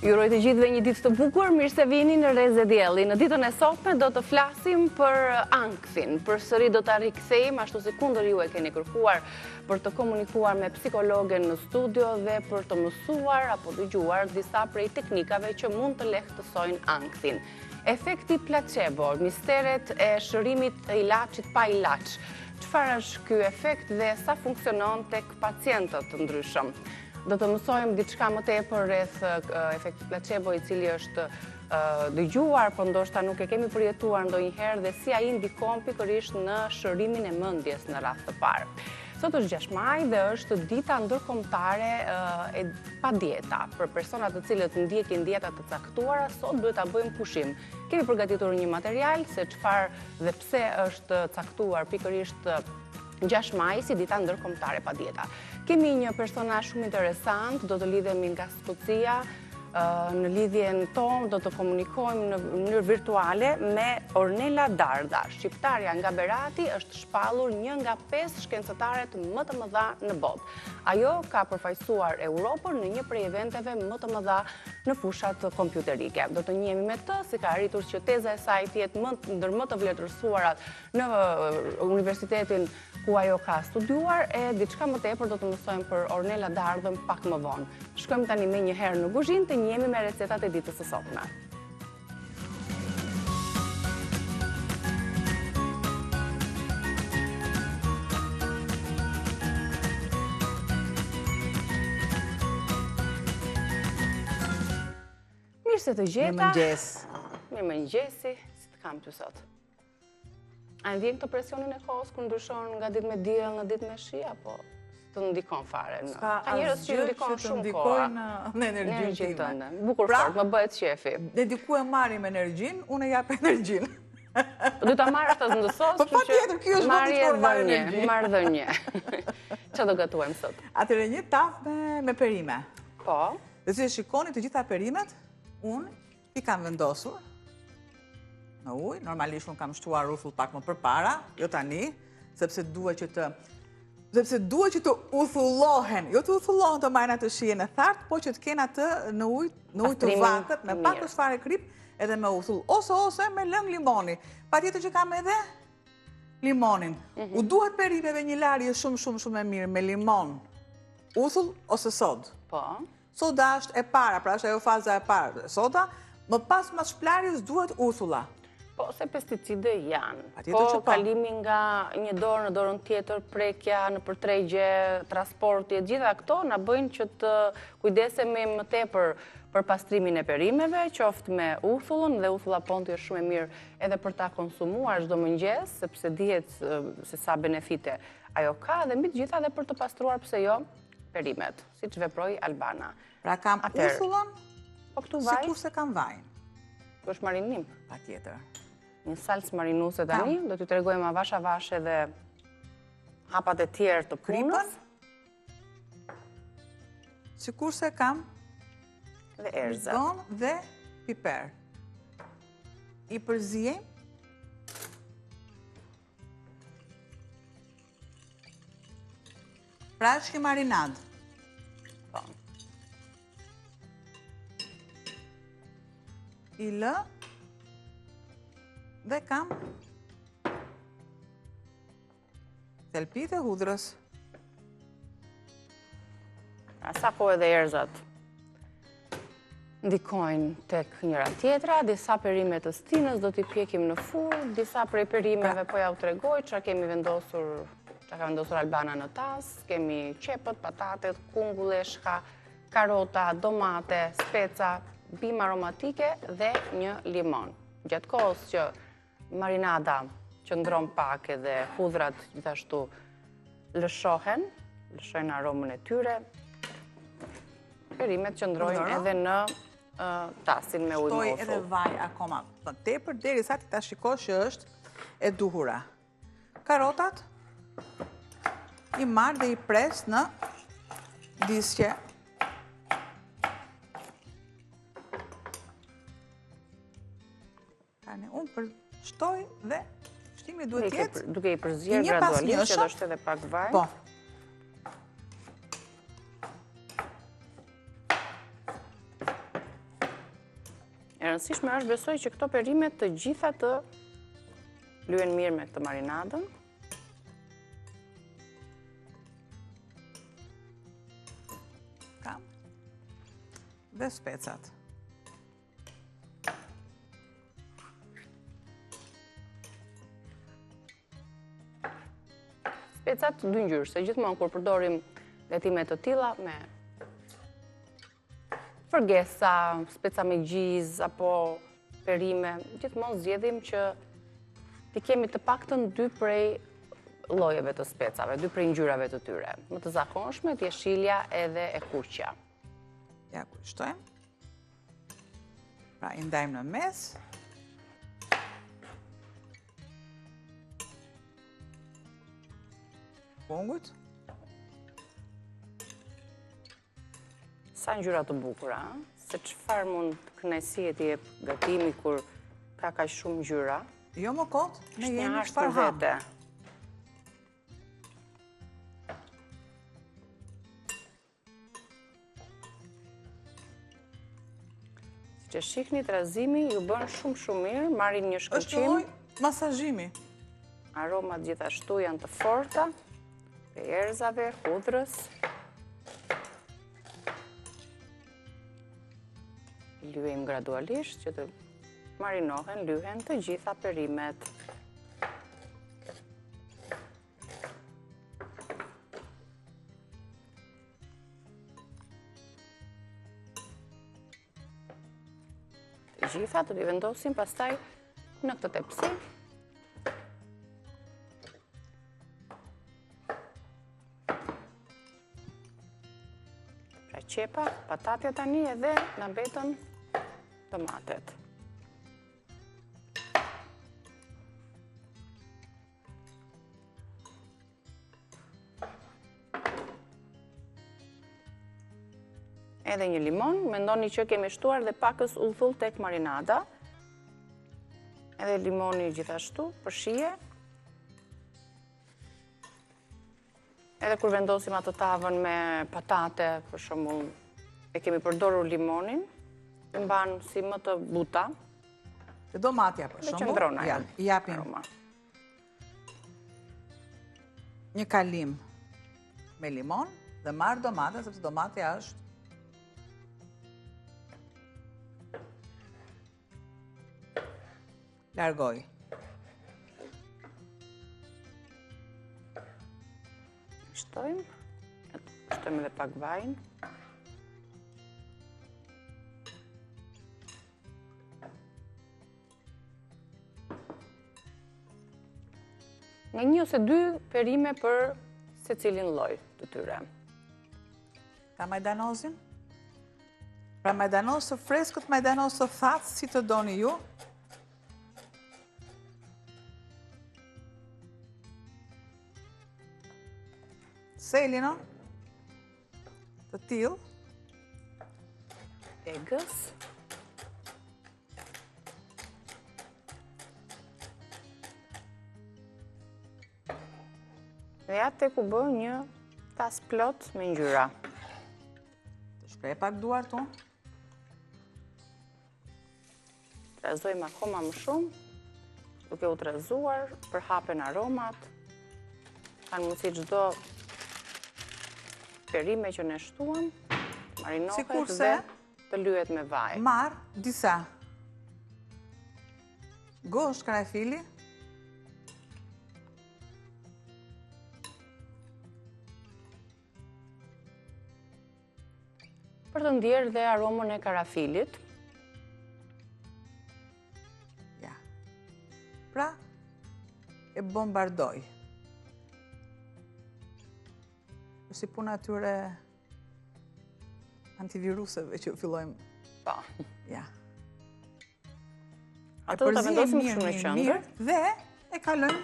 Ju uroj të gjithëve një ditë të bukur, mirë se vini në Rreze Dielli. Në ditën e sotme do të flasim për ankthin. Përsëri do ta rikthejmë ashtu sikundër ju e keni kërkuar për të komunikuar me psikologen në studio dhe për të mësuar apo dëgjuar disa prej teknikave që mund të lehtësojnë ankthin. Efekti placebo, misteret e shërimit të ilaçit pa ilaç. Çfarë është ky efekt dhe sa funksionon tek pacientët të ndryshëm? Do të mësojmë diçka më tepër rreth efektit placebo i cili është dëgjuar, po ndoshta nuk e kemi përjetuar ndonjëherë dhe si ai ndikon pikërisht në shërimin e mendjes në radhë të parë. Sot është 6 maj dhe është dita ndërkombëtare e pa dieta. Për personat të cilët ndjekin dieta të caktuara, sot duhet ta bëjmë pushim. Kemi përgatitur një material se çfarë dhe pse është caktuar pikërisht 6 maj si dita ndërkombëtare pa dieta. Kemi një personazh shumë interesant, do të lidhemi nga Skocia, në lidhjen tonë do të komunikojmë në mënyrë virtuale me Ornela Dardha. Shqiptarja nga Berati është shpallur një nga 5 shkencëtaret më të mëdha në botë. Ajo ka përfaqësuar Europën në një prej eventeve më të mëdha në fushat kompjuterike. Do të njihemi me të, si ka arritur që teza e saj të jetë ndër më të vlerësuarat në universitetin ku ajo ka studiuar e diçka më tepër do të mësojmë për Ornela Dardhën pak më vonë. Shkojmë tani menjëherë në kuzhinë të njihemi me recetat e ditës së sotme. Mirë se të gjeta. Mirëmëngjes. Mirëmëngjesi, si të kam ty sot. A ndjen këtë presionin e kohës kur ndryshon nga ditë me diell në ditë me shi apo të ndikon fare? Në... Ka njerëz që ndikon shumë koha. Në, në energjinë tënde. Bukur pra, fort, më bëhet qefi. Ne diku e marrim energjinë, unë e jap energjinë. Po do ta marrësh ta zëvendësosh, po patjetër, kjo është vendi ku marr energji. Marrëdhënie. Çfarë do gatuajmë sot? Atëherë një tavë me, me perime. Po. Dhe si e shikoni të gjitha perimet, unë I kam vendosur në ujë, normalisht unë kam shtuar uthull pak më përpara, jo tani, sepse dua që të sepse dua që të uthullohen, jo të uthullohen të marrin atë shijen e thartë, po që të kenë atë në ujë, në ujë të vakët, me pak fare kripë, edhe me uthull, ose ose me lëng limoni. Patjetër që kam edhe limonin. Mhm. U duhet perimeve një larje shumë shumë shumë e mirë me limon, uthull ose sodë. Po. Soda është e para, pra është ajo faza e parë. Soda, më pas mas shplarjes duhet uthulla. Po, se pesticide janë. Po, po, kalimi nga një dorë në dorën tjetër, prekja nëpër tregje, transporti, e gjitha këto, na bëjnë që të kujdesemi më tepër për pastrimin e perimeve, qoftë me uthullën, dhe uthulla ponti është shumë e mirë edhe për ta konsumuar çdo mëngjes, sepse dihet se sa benefite ajo ka, dhe mbi të gjitha dhe për të pastruar pse jo perimet. Siç veproi Albana. Pra kam uthullën, po këtu vaj, sikurse kam vajin. Këtu është marinim. Patjetër. Një salsë marinuese tani, do t'ju tregojmë avash avash edhe hapat e tjerë të punës. Sikurse kam dhe erëzat. Rigon dhe piper. I përziejmë. Pra është një marinadë. Po. I lë dhe kam thelpit e hudhrës. Pra sa kohë edhe erëzat ndikojnë tek njëra tjetra, disa perime të stinës do t'i pjekim në furrë, disa prej perimeve po jua tregoj, ça kemi vendosur, ça ka vendosur Albana në tas, kemi qepët, patatet, kungull, eshka, karota, domate, speca, bimë aromatike dhe një limon. Gjatë kohës që Marinada qëndron pak edhe hudhrat gjithashtu lëshohen, lëshojnë aromën e tyre. Perimet qëndrojnë edhe në tasin me ujë me uthull. Shtoj edhe vaj akoma më tepër, derisa ti ta shikosh që është e duhura. Karotat i marr dhe i pres në disqe. Tani, unë për shtoj dhe shtimi duhet jetë. Duke i përzier gradualisht, që do shtoj edhe pak vaj. Po. E rëndësishme është besoj që këto perime të gjitha të lyhen mirë me këtë marinadën. Kam. Dhe specat. Specat dyngjyrëshe, gjithmonë kur përdorim gatime të tilla me fërgesa, speca me gjizë apo perime, gjithmonë zgjedhim që t'i kemi të paktën dy prej llojeve të specave, dy prej ngjyrave të tyre. Më të zakonshmet, jeshilja edhe e kuqja. Ja, ku shtojmë? Pra, i ndajmë në mes. Kungujt. Sa ngjyra të bukura, se çfarë mund kënaqësie të jep gatimi kur ka kaq shumë ngjyra. Jo më kot, ne jemi çfarë hamë. Siç e shihni, trazimi ju bën shumë shumë mirë, marrin një shkëlqim. Është një lloj masazhimi. Aromat gjithashtu janë të forta, e erëzave, hudhrës. Lyejmë gradualisht që të marinohen, lyhen të gjitha perimet. Të gjitha do t'i vendosim pastaj në këtë tepsi. Pra qepa, patatja tani edhe na mbetën domatet. Edhe një limon, mendoni që kemi shtuar dhe pakëz uthull tek marinada. Edhe limoni gjithashtu, për shije. Edhe kur vendosim atë tavën me patate, për shembull, e kemi përdorur limonin, e mban si më të buta. Te domatja, për shembull, ja, i japim një kalim me limon dhe marr domaten, sepse domatja është Largoj. Shtojmë, shtojmë edhe pak vajin. Nga një ose dy perime për secilin lloj të tyre. Ka majdanozin? Pra majdanoz të freskët, majdanoz të thatë, si të doni ju? Selino? Të tillë? Degëz. Dhe ja tek u bë një tas plot me ngjyra. Të shpreh pak duart unë. Trazojmë akoma më shumë, duke u trazuar, përhapen aromat, kanë mundësi çdo perime që ne shtuam, marinohet dhe të lyhet me vaj. Marr disa gozhdë karafili, Për të ndjerë dhe aromën e karafilit. Ja. Pra, e bombardoj. Si puna atyre antiviruseve që fillojmë. Pa. Po. Ja. Atë do ta vendosim kështu në qendër. Dhe e kalojmë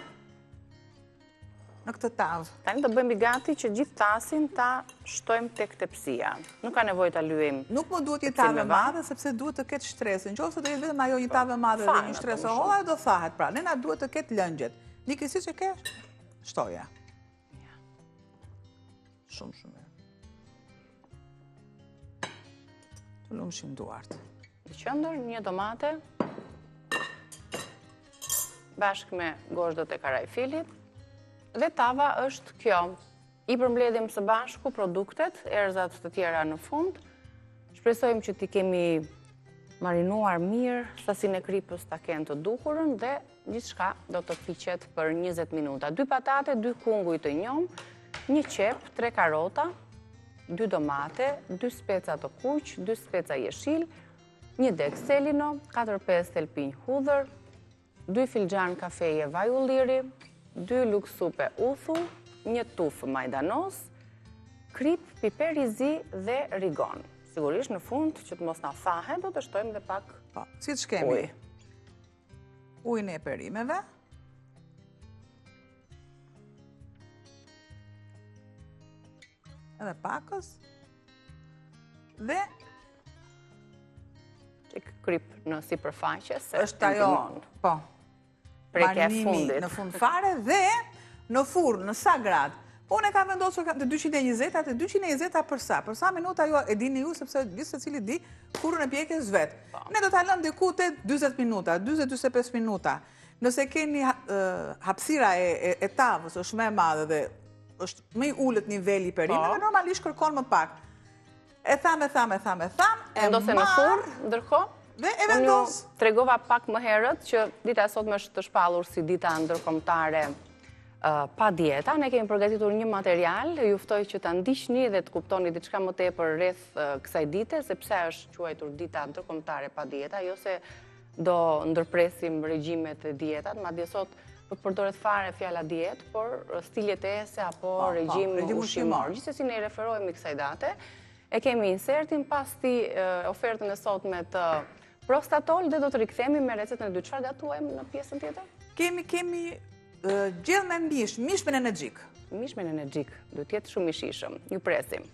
në këtë tavë. Tani do bëjmë gati që gjithë tasin ta shtojmë tek tepsia. Nuk ka nevojë ta lyejmë. Nuk më duhet një tavë e madhe sepse duhet të ketë shtresë. Në qoftë se do jetë vetëm ajo një tavë e madhe dhe një shtresë e hollë, do thahet. Pra, ne na duhet të ketë lëngjet. Një kësi që ke, shtoja. Shumë, shumë mirë. Të lumshin duart. Në qendër një domate bashkë me gozhdët e karajfilit dhe tava është kjo. I përmbledhim së bashku produktet, erëzat të tjera në fund. Shpresojmë që t'i kemi marinuar mirë, sasinë e kripës ta kenë të duhurën dhe gjithçka do të piqet për 20 minuta. 2 patate, 2 kunguj të njomë, një qepë, 3 karota, 2 domate, 2 speca të kuq, 2 speca jeshil, një degë selino, 4-5 thelpinj hudhër, 2 filxhanë kafeje vaj ulliri, 2 lugë supe uthull, një tufë majdanoz, kripë, piper i zi dhe rigon. Sigurisht në fund që të mos na thahet, do të shtojmë dhe pak po, siç kemi ujin e perimeve. Edhe pakës. Dhe çik kripë në sipërfaqe se është ajo, po. Prekja e fundit. Në fund fare dhe në furrë, në sa gradë. Po unë e kam vendosur te 220-a, te 220-a për sa? Për sa minuta jo e dini ju, sepse gjithsecili di furrën e pjekjes vet. Po. Ne do ta lëmë diku te 40 minuta, 40-45 minuta. Nëse keni hapësira e tavës është më e madhe dhe është më i ulët niveli i perimeve, po. normalisht kërkon më pak. E thamë, e thamë, e thamë, e thamë, e marr... në furrë, ndërkohë, dhe e vendos. Unë tregova pak më herët që dita e sotme është shpallur si dita ndërkombëtare pa dieta. Ne kemi përgatitur një material, ju ftoj që ta ndiqni dhe të kuptoni diçka më tepër rreth kësaj dite, sepse është quajtur dita ndërkombëtare pa dieta, jo se do ndërpresim regjimet e dietat, madje sot nuk përdoret fare fjala dietë, por stil jetese apo po, po, regjim ushqimor. Gjithsesi ne i referohemi kësaj date. E kemi insertin pas tij ofertën e sotme të Prostatol dhe do të rikthehemi me recetën e dytë. Çfarë gatuajmë në pjesën tjetër? Kemi kemi gjellë me mish, mish me nenexhik. Mish me nenexhik, do të jetë shumë i shijshëm. Ju presim.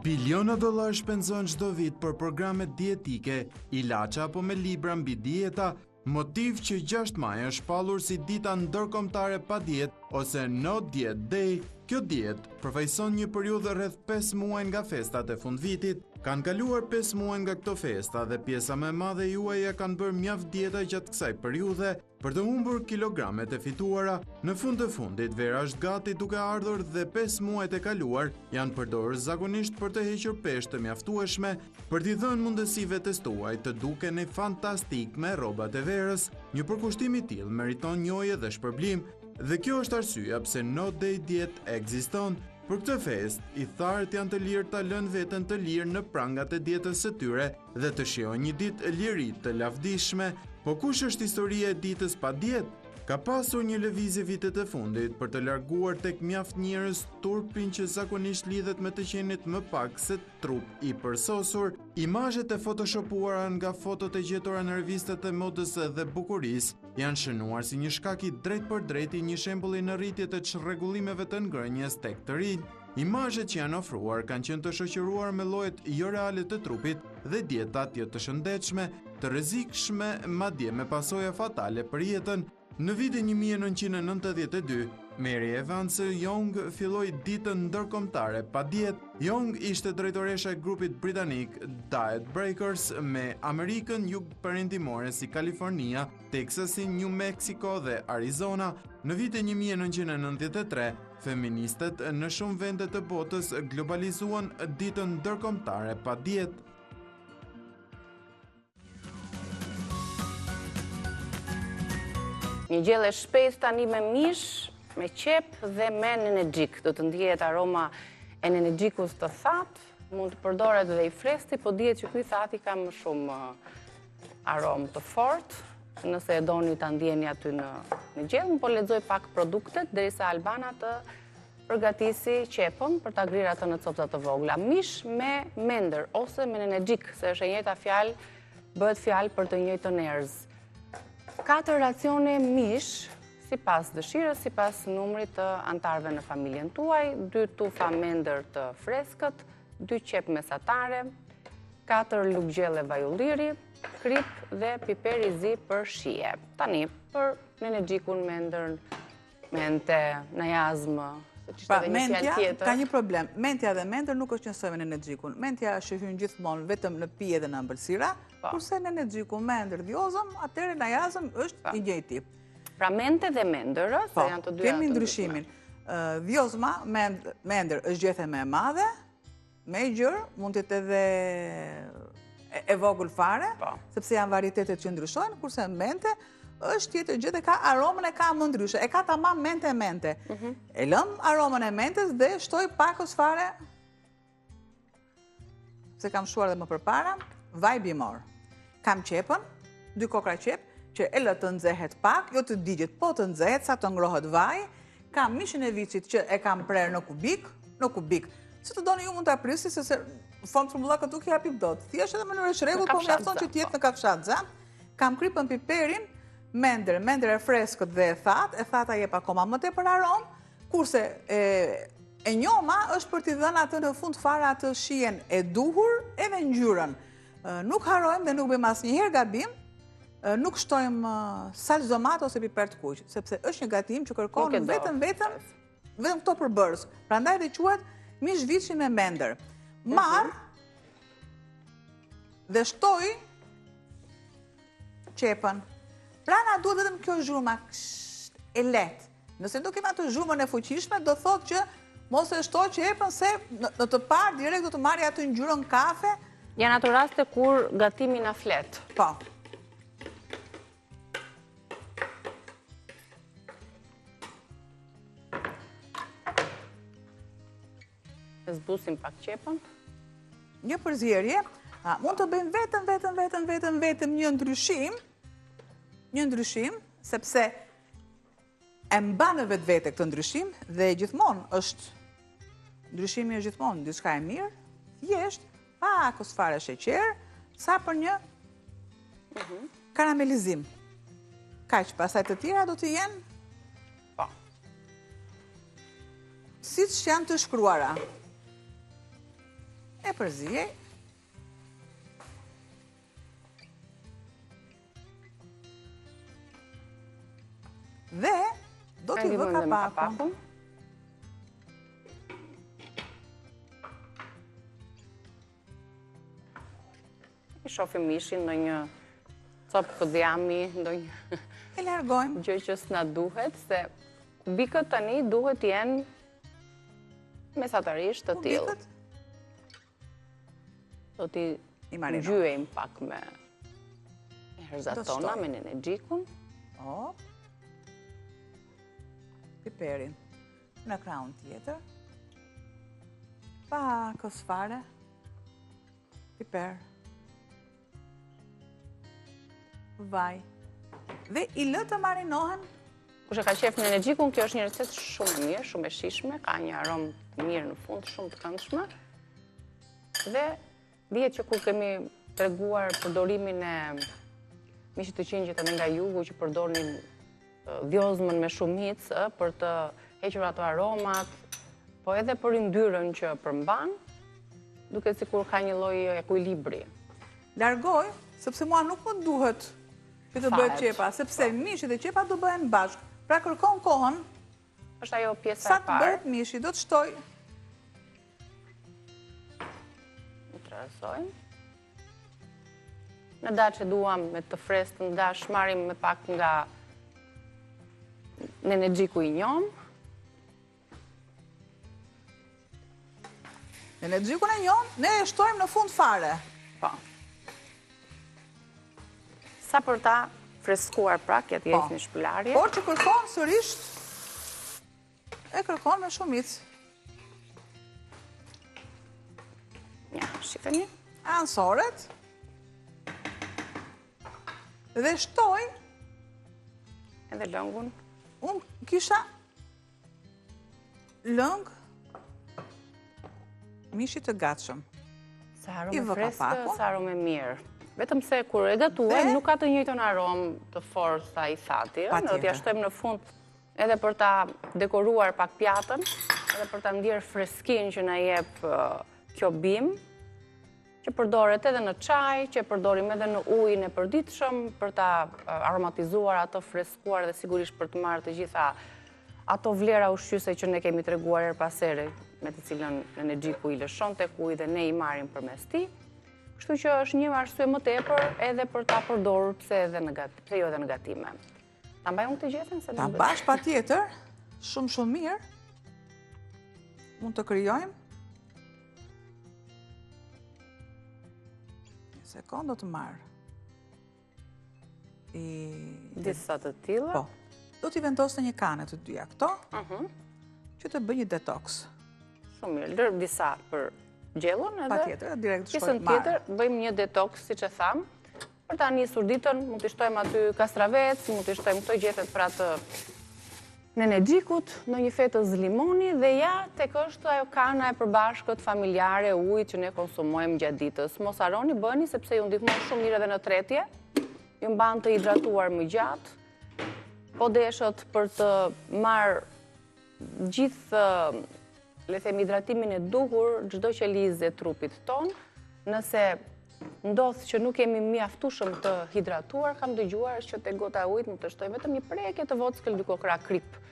Biliona dollarë shpenzohen çdo vit për programe dietike, ilaçe apo me libra mbi dieta, motiv që 6 maj është shpallur si dita ndërkombëtare pa dietë ose No Diet Day. Kjo dietë përfaqëson një periudhë rreth 5 muaj nga festat e fundvitit. Kanë kaluar 5 muaj nga këto festa dhe pjesa më e madhe juaja kanë bërë mjaft dieta gjatë kësaj periudhe. Për të humbur kilogramet e fituara, në fund të fundit vera është gati duke ardhur dhe 5 muajt e kaluar janë përdorur zakonisht për të hequr peshë të mjaftueshme për t'i dhënë mundësi vetes tuaj të dukeni fantastik me rrobat e verës. Një përkushtim i tillë meriton njohje dhe shpërblim dhe kjo është arsyeja pse No Day Diet ekziston. Për këtë festë, ithtarët janë të lirë ta lënë veten të lirë në prangat e dietës së tyre dhe të shijojnë një ditë liri të lavdishme. Po kush është historia e ditës pa dietë? Ka pasur një lëvizje vitet e fundit për të larguar tek mjaft njerëz turpin që zakonisht lidhet me të qenit më pak se trup i përsosur. Imazhet e photoshopuara nga fotot e gjetura në revistat e modës dhe bukurisë janë shënuar si një shkak i drejtpërdrejtë i një shembulli në rritje të çrregullimeve të ngrënies tek të rinjtë. Imazhet që janë ofruar kanë qenë të shoqëruar me llojet joreale të trupit dhe dietat jo të shëndetshme, të rrezikshme, madje me pasoja fatale për jetën. Në vitin 1992, Mary Evans Young filloi ditën ndërkombëtare pa dietë. Young ishte drejtoresha e grupit britanik Diet Breakers me Amerikën Jugperëndimore si Kalifornia, Teksasin, New Mexico dhe Arizona. Në vitin 1993, Feministet në shumë vende të botës globalizuan ditën ndërkombëtare pa dietë. Një gjellë e shpejtë tani me mish, me qepë dhe me nenexhik. Do të ndihet aroma e nenexhikut të thatë, mund të përdoret dhe i freskëti, po dihet që ky i thati ka më shumë aromë të fortë, nëse e doni ta ndjeni aty në në gjellë, unë po lexoj pak produktet derisa Albana të përgatisi qepën për ta grirë atë në copëza të vogla. Mish me mendër ose me nenexhik, se është e njëjta fjalë, bëhet fjalë për të njëjtën erëz. Katër racione mish, sipas dëshirës, sipas numrit të anëtarëve në familjen tuaj, dy tufa mendër të freskët, dy qepë mesatare, 4 lugë gjelle vaj ulliri, kripë dhe piper i zi për shije. Tani, për nenexhikun mendrën. Mente, najazmë, se që pra, edhe një fjalë tjetër. Ka një problem. Mentja dhe mendër nuk është njësoj me nenexhikun. Mentja është që hyn gjithmonë vetëm në pije dhe në ëmbëlsira, po. kurse nenexhiku mendër dhjozëm, atëherë najazëm është po. i njëjti. Pra mente dhe mendër, se po, janë të dyja Kemi ndryshimin. Dhjozma, mendër është gjethe më e madhe, Më e gjerë, mund të jetë edhe e vogël fare, po. sepse janë varietetet që ndryshojnë, kurse mente është tjetër gjë dhe ka aromën e ka më ndryshe, e ka tamam mente mente. Mhm. E lëmë aromën e mentes dhe shtoj pakëz fare, se kam shtuar dhe më përpara, vaj bimor. Kam qepën, dy kokrra qepë, që e lë të nxehet pak, jo të digjet, po të nxehet, sa të ngrohet vaji, kam mishin e viçit që e kam prerë në kubik, në kubik. Si të doni ju mund ta prisni, se se formë rrumbullakët nuk i japim dot. Thjesht edhe mënyrë e rregullt, po mjafton që të jetë në kafshatëza. Kam kripën piperin, mendër, mendër e freskët dhe e thatë, e thata jep akoma më tepër aromë, kurse e, e njoma është për t'i dhënë atë në fund fare atë shijen e duhur edhe ngjyrën. Nuk harrojmë dhe nuk bëjmë asnjëherë gabim, nuk shtojmë salcë domate ose piper të kuq, sepse është një gatim që kërkon vetëm vetëm vetëm këto përbërës. Prandaj dhe quhet mish viçi me mendër. Mhm. Marr dhe shtoj qepën. Pra na duhet vetëm kjo zhurma e lehtë. Nëse nuk kemi atë zhurmën e fuqishme, do thotë që mos e shto qepën se në të parë direkt do të marrë atë ngjyrën kafe. Janë ato raste kur gatimi na flet. Po. E zbusim pak qepën. Një përzierje, mund të bëjmë vetëm, vetëm, vetëm, vetëm, vetëm një ndryshim, një ndryshim, sepse e mban në vetvete këtë ndryshim dhe gjithmonë është ndryshimi është gjithmonë diçka e mirë, thjesht pakëz fare sheqer, sa për një mhm. karamelizim. Kaq, pastaj të tjera do të jenë po. Siç janë të shkruara. E përziej. Dhe do t'i vë kapakun. I shofim mishin në një copë dhjami, ndonjë E largojmë. Gjë që s'na duhet, se kubikët tani duhet jenë mesatarisht të tillë. Kubikët? Do t'i ngjyejmë pak me erëzat tona, me nenexhikun. O, piperin në krahun tjetër. Pakëz fare, piper. Vaj. Dhe i lë të marinohen. Kush e ka qejf nenexhikun, kjo është një recetë shumë e mirë, shumë e shijshme, ka një aromë të mirë në fund, shumë të këndshme. Dhe dihet që kur kemi treguar përdorimin e mishit të qengjit edhe nga jugu që përdornin dhjozmën me shumicë për të hequr ato aromat, po edhe për yndyrën që përmban, duket sikur ka një lloj ekuilibri. Largoj, sepse mua nuk më duhet që të bëhet qepa, sepse po. mishi dhe qepa do bëhen bashkë. Pra kërkon kohën, është ajo pjesa e parë. Sa të bëhet mishi, do të shtoj. E trazojmë. Në daç e duam me të freskët, në daç marrim me pak nga nenexhiku i njomë. Nenexhikun e njomë, ne e shtojmë në fund fare. Po. Sa për ta freskuar pra, kjo të jetë po. një shpëlarje. Por që kërkon sërish, e kërkon me shumicë. Ja, shifeni. Anësoret. Dhe shtoj. Edhe lëngun. Unë kisha lëng mishi të gatshëm. Sa aromë e freskët, sa aromë e mirë. Vetëm se kur e gatuajmë, nuk ka të njëjtën aromë të fortë sa i thati. Do t'ia shtojmë në fund edhe për ta dekoruar pak pjatën, edhe për ta ndjerë freskinë që na jep kjo bimë, që përdoret edhe në çaj, që e përdorim edhe në ujin e përditshëm, për ta aromatizuar atë freskuar dhe sigurisht për të marrë të gjitha. ato vlera ushqyese që ne kemi treguar herë pas here, me të cilën nenexhiku i lëshon tek uji dhe ne i marrim përmes tij. Kështu që është një arsye më tepër edhe për ta përdorur pse edhe në gat, pse jo edhe në gatime. Ta mbaj unë këtë gjethen se Ta mbash patjetër, shumë shumë mirë. Mund të krijojmë. Një sekondë do të marr. I... Disa të tilla. Po. Do t'i vendos në një kane të dyja këto, mhm. që të bëj një detoks. Shumë mirë, lër disa për gjellën edhe. Patjetër, direkt shkoj marr. Pjesën tjetër, bëjmë një detoks, siç e thamë, për ta nisur ditën, mund t'i shtojmë aty kastravec, mund t'i shtojmë këto gjethet pra të nenexhikut, ndonjë fetëz limoni dhe ja tek është ajo kana e përbashkët familjare e ujit që ne konsumojmë gjatë ditës. Mos harroni bëni sepse ju ndihmon shumë mirë edhe në tretje, ju mban të hidratuar më gjatë. Po deshët për të marrë gjithë le të themi hidratimin e duhur çdo qelizë e trupit tonë, nëse ndodh që nuk jemi mjaftueshëm të hidratuar, kam dëgjuar që te gota e ujit mund të shtojmë vetëm një prekje të vockël dy kokrra kripë.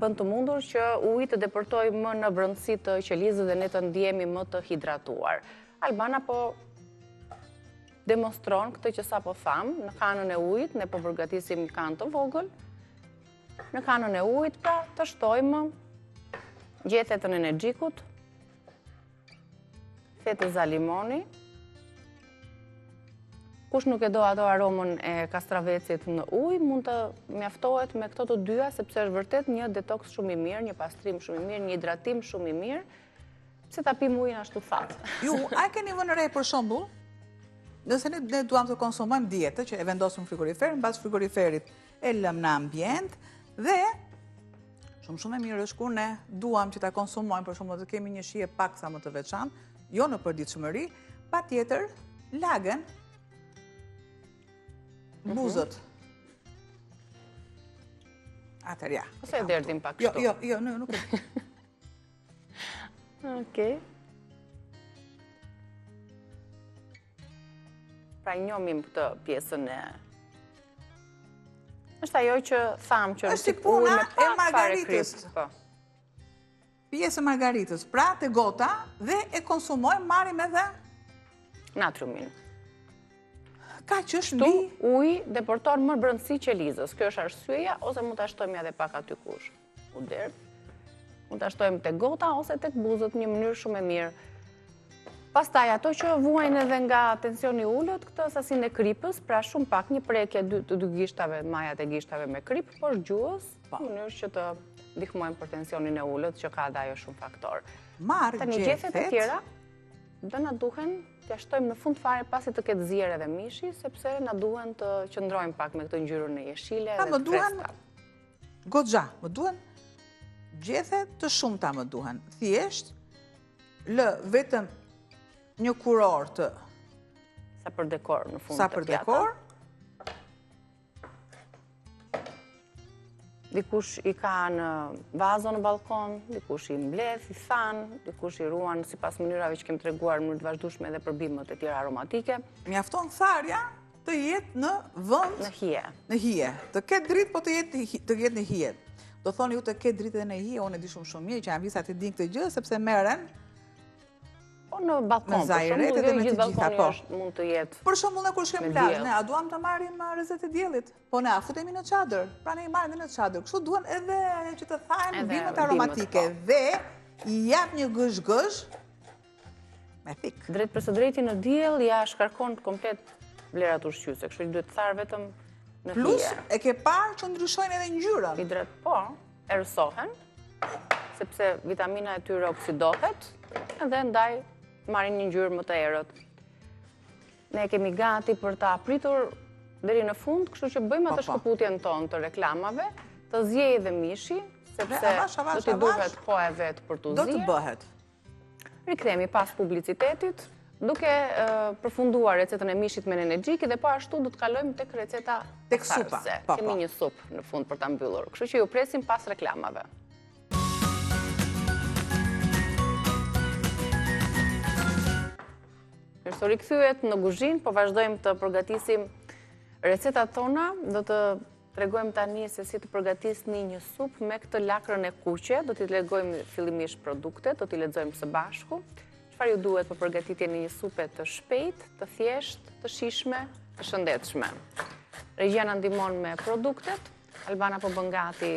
Bën të mundur që uji të depërtojë më në brendësi të qelizës dhe ne të ndihemi më të hidratuar. Albana po demonstron këtë që sapo thamë, në kanën e ujit, ne po përgatisim një kanë të vogël, Në kanën e ujit, pra, të shtojmë gjethe të nenexhikut, fetëza limoni, kush nuk e do ato aromën e kastravecit në ujë, mund të mjaftohet me këto të dyja, sepse është vërtet një detoks shumë i mirë, një pastrim shumë i mirë, një hidratim shumë i mirë, pse ta pimë ujin ashtu thatë. Ju, a keni vënë re për shembull, nëse ne, ne duam të konsumojmë dietë, që e vendosim në frigorifer, mbas frigoriferit e lëmë në ambient dhe shumë shumë e mirë është kur ne duam që ta konsumojmë, për shembull të kemi një shije pak sa më të veçantë, jo në përditshmëri, patjetër lagen mhm. buzët. Atëherë ja. Ose e derdhim pak jo, kështu. Jo, jo, jo, nuk e. Okej. Pra njomim këtë pjesën e... është ajo që thamë që është si puna e margaritës. Po. Pjesë e margaritës, pra te gota dhe e konsumojmë, marrim edhe natriumin. Ka që është mbi... Uji depërton më brendësi qelizës. Kjo është arsyeja, ose mund ta shtojmë edhe pak aty kush. U derdh. Mund ta shtojmë te gota ose tek buzët një mënyrë shumë e mirë. Pastaj ato që vuajnë edhe nga tensioni i ulët, këtë sasinë e kripës, pra shumë pak një prekje dy, të dy gishtave, majat e gishtave me kripë, poshtë gjuhës, po. në mënyrë që të ndihmojmë për tensionin e ulët që ka dhe ajo shumë faktor. Marr Tani gjethet e tjera do na duhen t'ia shtojmë në fund fare pasi të ketë zier edhe mishi, sepse na duhen të qëndrojnë pak me këtë ngjyrën e jeshile dhe të freskëta. Goxha, më duhen gjethe të shumta më duhen. Thjesht, lë vetëm një kurorë të... Sa për dekor në fund Sa për dekor. Dikush i ka në vazo në ballkon, dikush i mbledh, i than, dikush i ruan sipas mënyrave që kemi treguar në mënyrë të vazhdueshme edhe për bimët e tjera aromatike. Mjafton tharja të jetë në vend... Në hije. Në hije. Të ketë dritë, po të jetë, të jetë në hije. Do thoni ju të ketë dritë edhe në hije, unë e di shumë shumë mirë që Anvisat e dinë këtë gjë, sepse merren Po në ballkon, për shembull, jo gjithë ballkoni po. është mund të jetë. Për shembull, ne kur shkojmë në plazh, ne a duam të marrim uh, rrezet e diellit? Po ne a futemi në çadër? Pra ne i marrim në çadër. Kështu duhen edhe që të thahen bimët aromatike po. dhe i jap një gëzh-gëzh Me thikë. Drejtpërsëdrejti në diell ia shkarkon komplet vlerat ushqyese, kështu që duhet tharë vetëm në hije. Plus, e ke parë që ndryshojnë edhe ngjyrën. Hidrat, po, errësohen, sepse vitamina e tyre oksidohet, edhe ndaj marrin një ngjyrë më të errët. Ne kemi gati për ta pritur deri në fund, kështu që bëjmë atë po, po. shkëputjen tonë të reklamave, të ziejë dhe mishi, sepse do t'i duhet koha e vet për t'u zier. Do të bëhet. Rikthehemi pas publicitetit, duke përfunduar recetën e mishit me nenexhik dhe po ashtu do të kalojmë tek receta tek supa. Po, Kemi po. një supë në fund për ta mbyllur. Kështu që ju presim pas reklamave. Mirë se u rikthyet në kuzhinë, po vazhdojmë të përgatisim recetat tona, do të Tregojmë tani se si të përgatisni një supë me këtë lakrën e kuqe. Do t'i tregojmë fillimisht produktet, do t'i lexojmë së bashku. Çfarë ju duhet për përgatitjen e një supe të shpejtë, të thjeshtë, të shijshme, të shëndetshme. Regjia na ndihmon me produktet. Albana po bën gati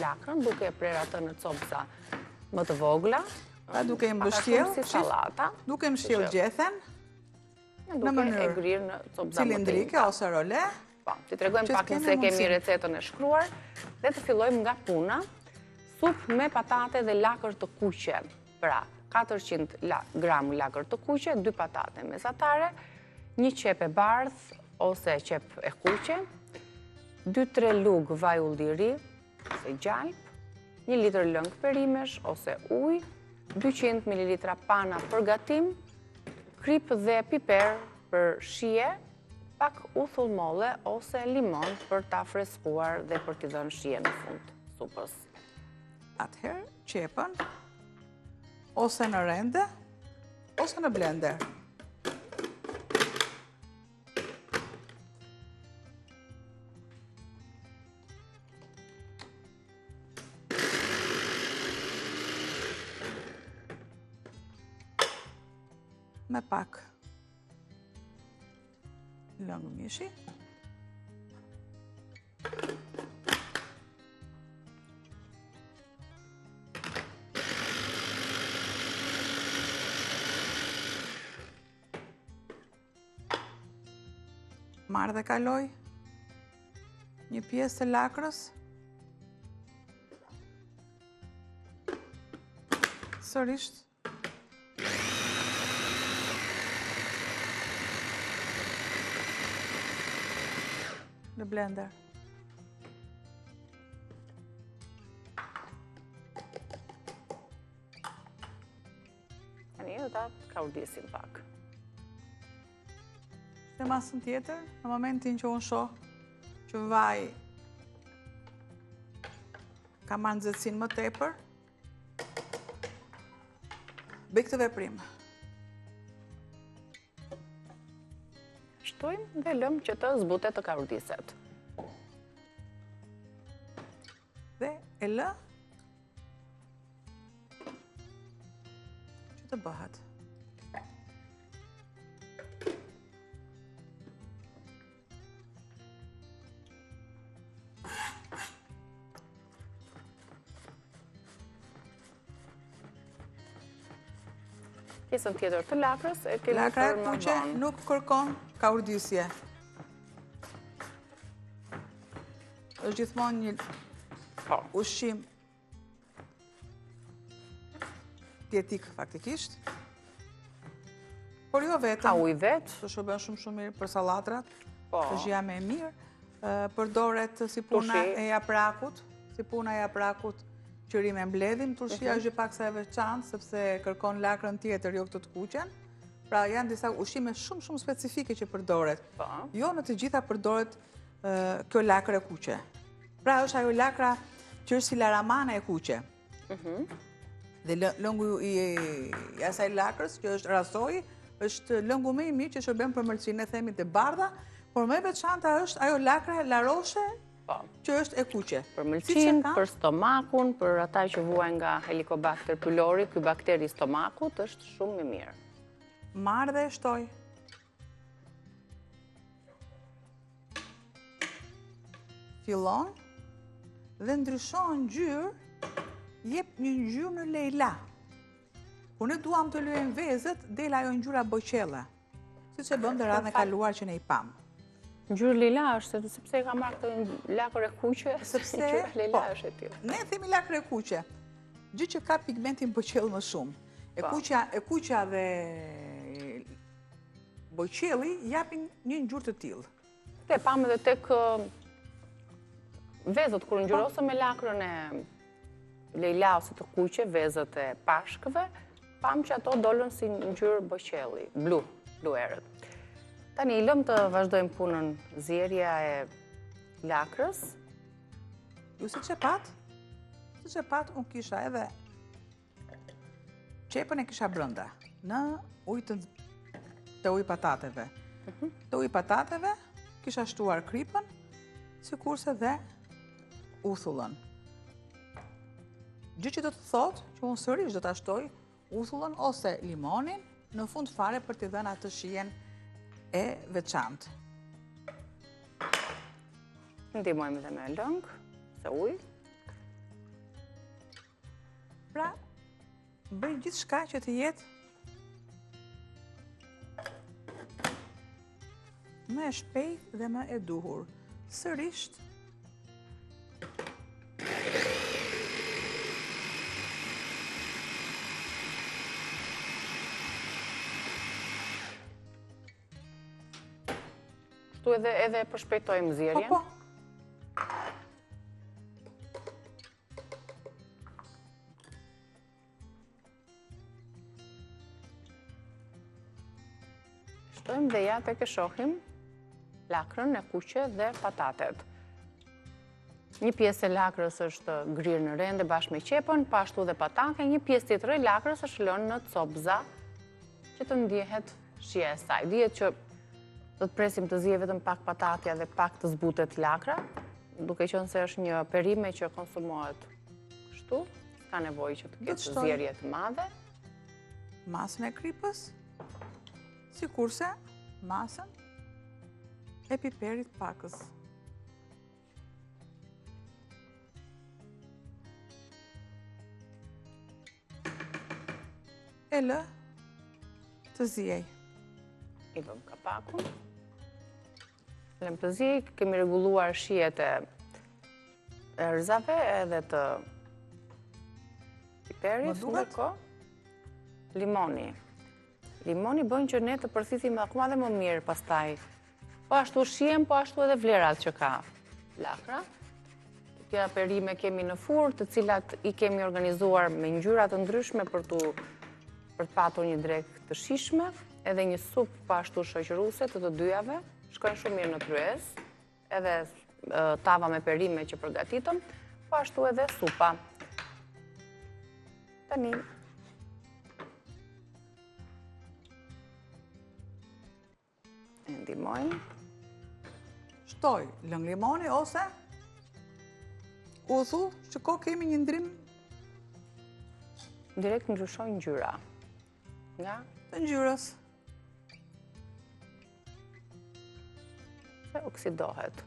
lakrën duke e prerë atë në copëza më të vogla. Pra duke e mbështjellë, si sallata. Duke mbështjellë gjethen. Në mënyrë e grirë në copëza më të Cilindrike ose role. Po, t'i tregojmë pak nëse kemi recetën e shkruar dhe të fillojmë nga puna. Supë me patate dhe lakër të kuqe. Pra, 400 gram lakër të kuqe, 2 patate mesatare, një qepë e bardhë ose qepë e kuqe, 2-3 lugë vaj ulliri ose gjalpë, një litër lëng perimesh ose ujë, 200 ml pana për gatim, kripë dhe piper për shije, pak uthull molle ose limon për ta freskuar dhe për t'i dhënë shije në fund supës. Atëherë, qepën, ose në rende, ose në blender. Me pak lëng mishi. Marr dhe kaloj një pjesë të lakrës. Sërisht. Në blender. Tani do ta kaurdisim pak. Dhe masën tjetër, në momentin që unë shoh që vaji ka marrë nxehtësinë më tepër, bëj këtë veprim. Shtojmë dhe lëmë që të zbutet të kaurdiset. Dhe e lë që të bëhet. Pjesën tjetër të lakrës e kemi Lakra e kuqe nuk kërkon kaurdisje. Është gjithmonë një po. ushqim dietik faktikisht. Por jo vetëm. Ka ujë vetë. Të shërben shumë shumë mirë për sallatrat. Po. Është gjëja më e mirë. Përdoret si puna e japrakut, si puna e japrakut që rrimë e mbledhim. Turshia mhm. është gjë paksa e veçantë, sepse kërkon lakrën tjetër, jo këtë të kuqen. Pra janë disa ushqime shumë shumë specifike që përdoret. Po. Jo në të gjitha përdoret kjo lakër e kuqe. Pra është ajo lakra që është si laramane e kuqe. Mhm. Dhe lëngu i asaj lakrës që është rasoi, është lëngu më i mirë që shërben për mëlçinë, ne themi të bardha, por më e veçanta është ajo lakra laroshe po. që është e kuqe. Për mëlçinë, për stomakun, për ata që vuajnë nga helicobacter pylori, ky bakter i stomakut është shumë i mirë. Marr dhe e shtoj. Fillon dhe ndryshon ngjyrë, jep një ngjyrë në lejla. Kur ne duam të lyejmë vezët, del ajo ngjyra boqelle, siç e bëmë dhe radhën e kaluar që ne i pamë. Ngjyrë lila është, sepse e ka marrë këtë lakër e kuqe, sepse ngjyra lejla po, është e tillë. Ne themi lakër e kuqe, gjë që ka pigmentin boqell më shumë. E po. kuqja, e kuqja dhe boqelli japin një ngjyrë të tillë. Këtë e pamë edhe tek vezët, kur ngjyrosëm me lakrën e lejla ose të kuqe, vezët e pashkëve, pamë që ato dolën si ngjyrë boqelli, blu, blu errët. Tani, i lëmë të vazhdojmë punën zierja e lakrës. Ju siç e patë, siç e patë, unë kisha edhe Qepën e kisha brënda, në ujë të, te uji i patateve. Mhm. Te uji i patateve, kisha shtuar kripën, sikurse dhe uthullën. Gjë që do të thotë që unë sërish do ta shtoj uthullën ose limonin në fund fare për t'i dhënë atë shijen e veçantë. Ndihmojmë dhe me lëng, se ujë. Pra, bëj gjithçka që të jetë më e shpejtë dhe më e duhur. Sërisht, Kështu edhe edhe përshpejtojmë zierjen. Po, po. Shtojmë dhe ja tek e shohim lakrën e kuqe dhe patatet. Një pjesë e lakrës është grirë në rende bashkë me qepën, po ashtu dhe patate, një pjesë tjetër e lakrës është lënë në copëza që të ndjehet shija e saj. Dihet që do të presim të ziejë vetëm pak patatja dhe pak të zbutet lakra, duke qenë se është një perime që konsumohet kështu, s'ka nevojë që të ketë zierje të madhe. Masën e kripës, sikurse masën e piperit pakës. E lë të ziejë. I vëmë kapakun. Lëmë të ziejë, kemi rregulluar shijet e erëzave edhe të piperit, ndërkohë, limoni. Limoni bën që ne të përthithim akoma dhe më mirë pastaj. Po ashtu shijen, po ashtu edhe vlerat që ka lakra. Të tjera perime kemi në furrë, të cilat i kemi organizuar me ngjyra të ndryshme për të për të patur një drekë të shijshme, edhe një supë po ashtu shoqëruese të të dyjave, shkojnë shumë mirë në tryezë, edhe tava me perime që përgatitëm, po ashtu edhe supa. Tani, e ndihmojmë. Shtoj lëng limoni ose uthull, shiko kemi një ndrim. Direkt ndryshon ngjyra. Nga? Të ngjyrës. Se oksidohet.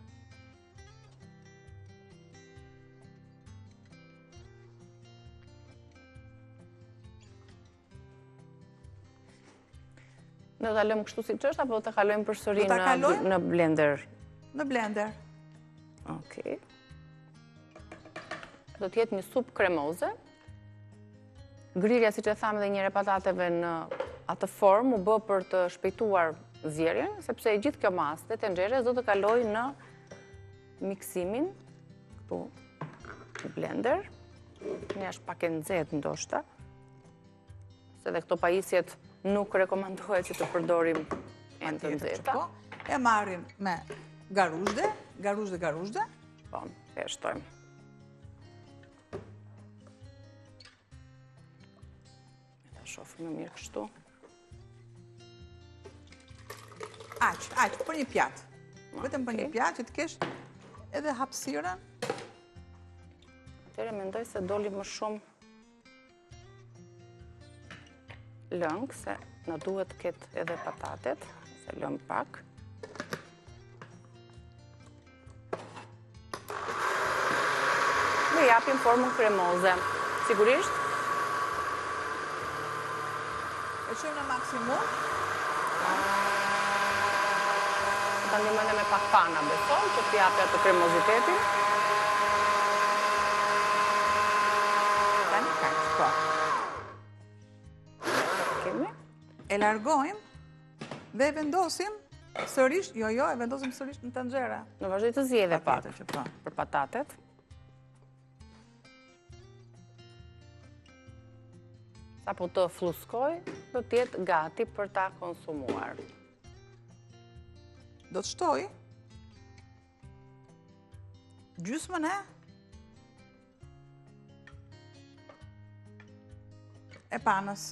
Do ta lëmë kështu siç është, apo do ta kalojmë përsëri në blender? Në blender. Okej. Do të jetë një supë kremoze. Grirja, siç e thamë edhe njëherë e patateve në atë formë, u bë për të shpejtuar zierjen, sepse e gjithë kjo masë e tenxheres do të kalojë në miksimin, këtu në blender. Një është pak e nxehtë ndoshta. Se dhe këto pajisjet nuk rekomandohet që të përdorim enë të nxehta. Po, e marrim me garuzhde, garuzhde, garuzhde. Po, e shtojmë. Ta shofim më mirë kështu. Aq, aq, për një pjatë. Vetëm për një pjatë që të kesh edhe hapësirën. Atëherë mendoj se doli më shumë lëng, se na duhet të ketë edhe patatet, se lëmë pak. Dhe japim formën kremoze. Sigurisht? E çojmë në maksimum. Ta ndihmojmë me pak pana, besoj, që të japi atë kremozitetin. Tani kaq, po. Kemi. E largojmë dhe e vendosim sërish, jo, jo, e vendosim sërish në tenxhere. Në vazhdoj të ziejë edhe pak po. për patatet. Sapo të fluskojë, do të jetë gati për ta konsumuar. Do të shtoj gjysmën e e panës.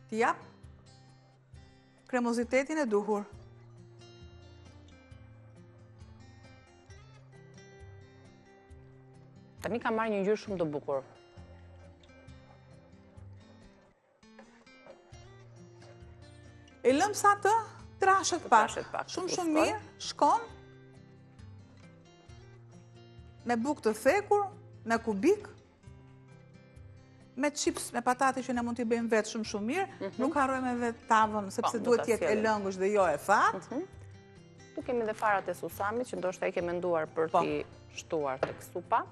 T'i jap? kremozitetin e duhur. Tani ka marrë një ngjyrë shumë të bukur. E lëmë sa të trashet pak. Shumë shumë mirë, shkon. Me bukë të thekur, me kubik, me chips, me patate që ne mund t'i bëjmë vetë shumë shumë mirë, mhm. nuk harrojmë edhe tavën, sepse po, duhet jetë e lëngët dhe jo e thatë. Mhm. Tu kemi dhe farat e susamit, që ndoshta i ke menduar për po. t'i shtuar tek supa.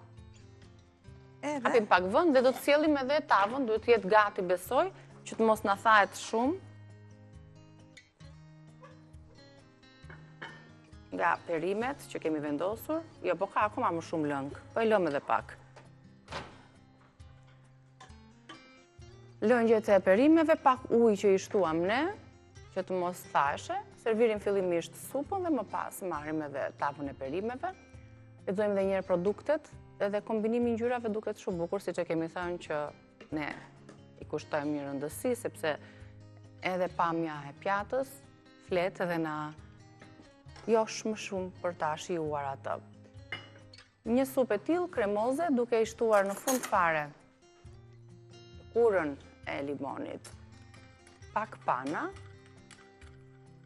Edhe... Hapim pak vend dhe do të sjellim edhe tavën, duhet të jetë gati besoj, që të mos na thahet shumë. Nga perimet që kemi vendosur, jo, po ka akoma më shumë lëng, po e lëmë edhe pak. Lëngjet e perimeve, pak ujë që i shtuam ne, që të mos thaheshe, servirim fillimisht supën dhe më pas marrim edhe tavën e perimeve. Lexojmë dhe njëherë produktet edhe kombinimi i ngjyrave duket shumë bukur, siç e kemi thënë që ne i kushtojmë një rëndësi, sepse edhe pamja e pjatës flet edhe na josh më shumë për ta shijuar atë. Një supë e tillë kremoze duke i shtuar në fund fare lëkurën e limonit, pak pana,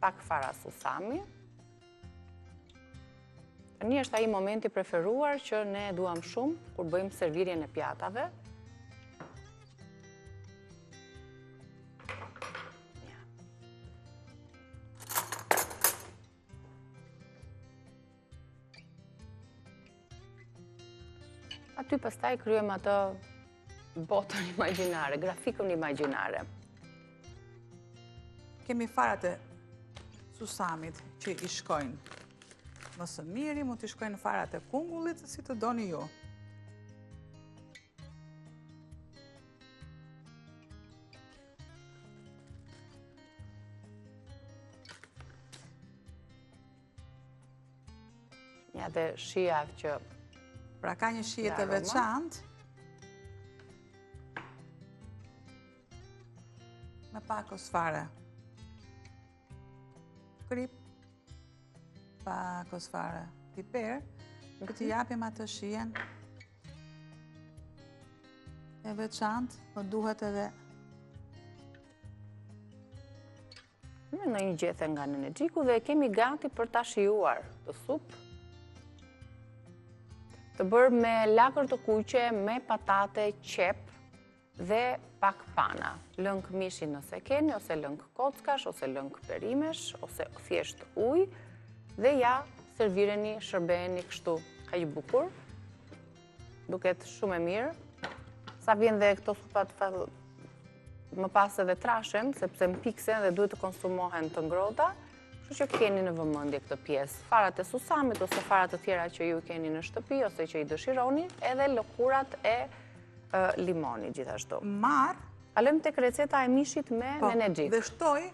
pak fara susami. Tani është ai momenti i preferuar që ne e duam shumë kur bëjmë servirjen e pjatave. Aty pastaj krijojmë atë botën imagjinare, grafikën imagjinare. Kemi farat e susamit që i shkojnë më së miri, mund t'i shkojnë farat e kungullit, si të doni ju. Ja dhe shija që... Pra ka një shije të veçantë. Me pakos fare. Kripë. Pakos fare. Piper. Për t'i mhm. japim atë shijen. E veçantë, më duhet edhe Me ndonjë gjethe nga nenexhiku dhe e kemi gati për ta shijuar këtë supë. Të bërë me lakër të kuqe, me patate, qepë dhe pak pana. Lëng mishi nëse keni, ose lëng kockash, ose lëng perimesh, ose thjesht ujë. Dhe ja, servireni, shërbejeni kështu, kaq bukur. Duket shumë e mirë. Sa vjen dhe këto supat më pas edhe trashen, sepse mpiksen dhe duhet të konsumohen të ngrohta, kështu që keni në vëmendje këtë pjesë. Farat e susamit ose farat të tjera që ju keni në shtëpi ose që i dëshironi, edhe lëkurat e limonit gjithashtu. Marr. Kalojmë tek receta e mishit me po, nenexhik. Dhe shtoj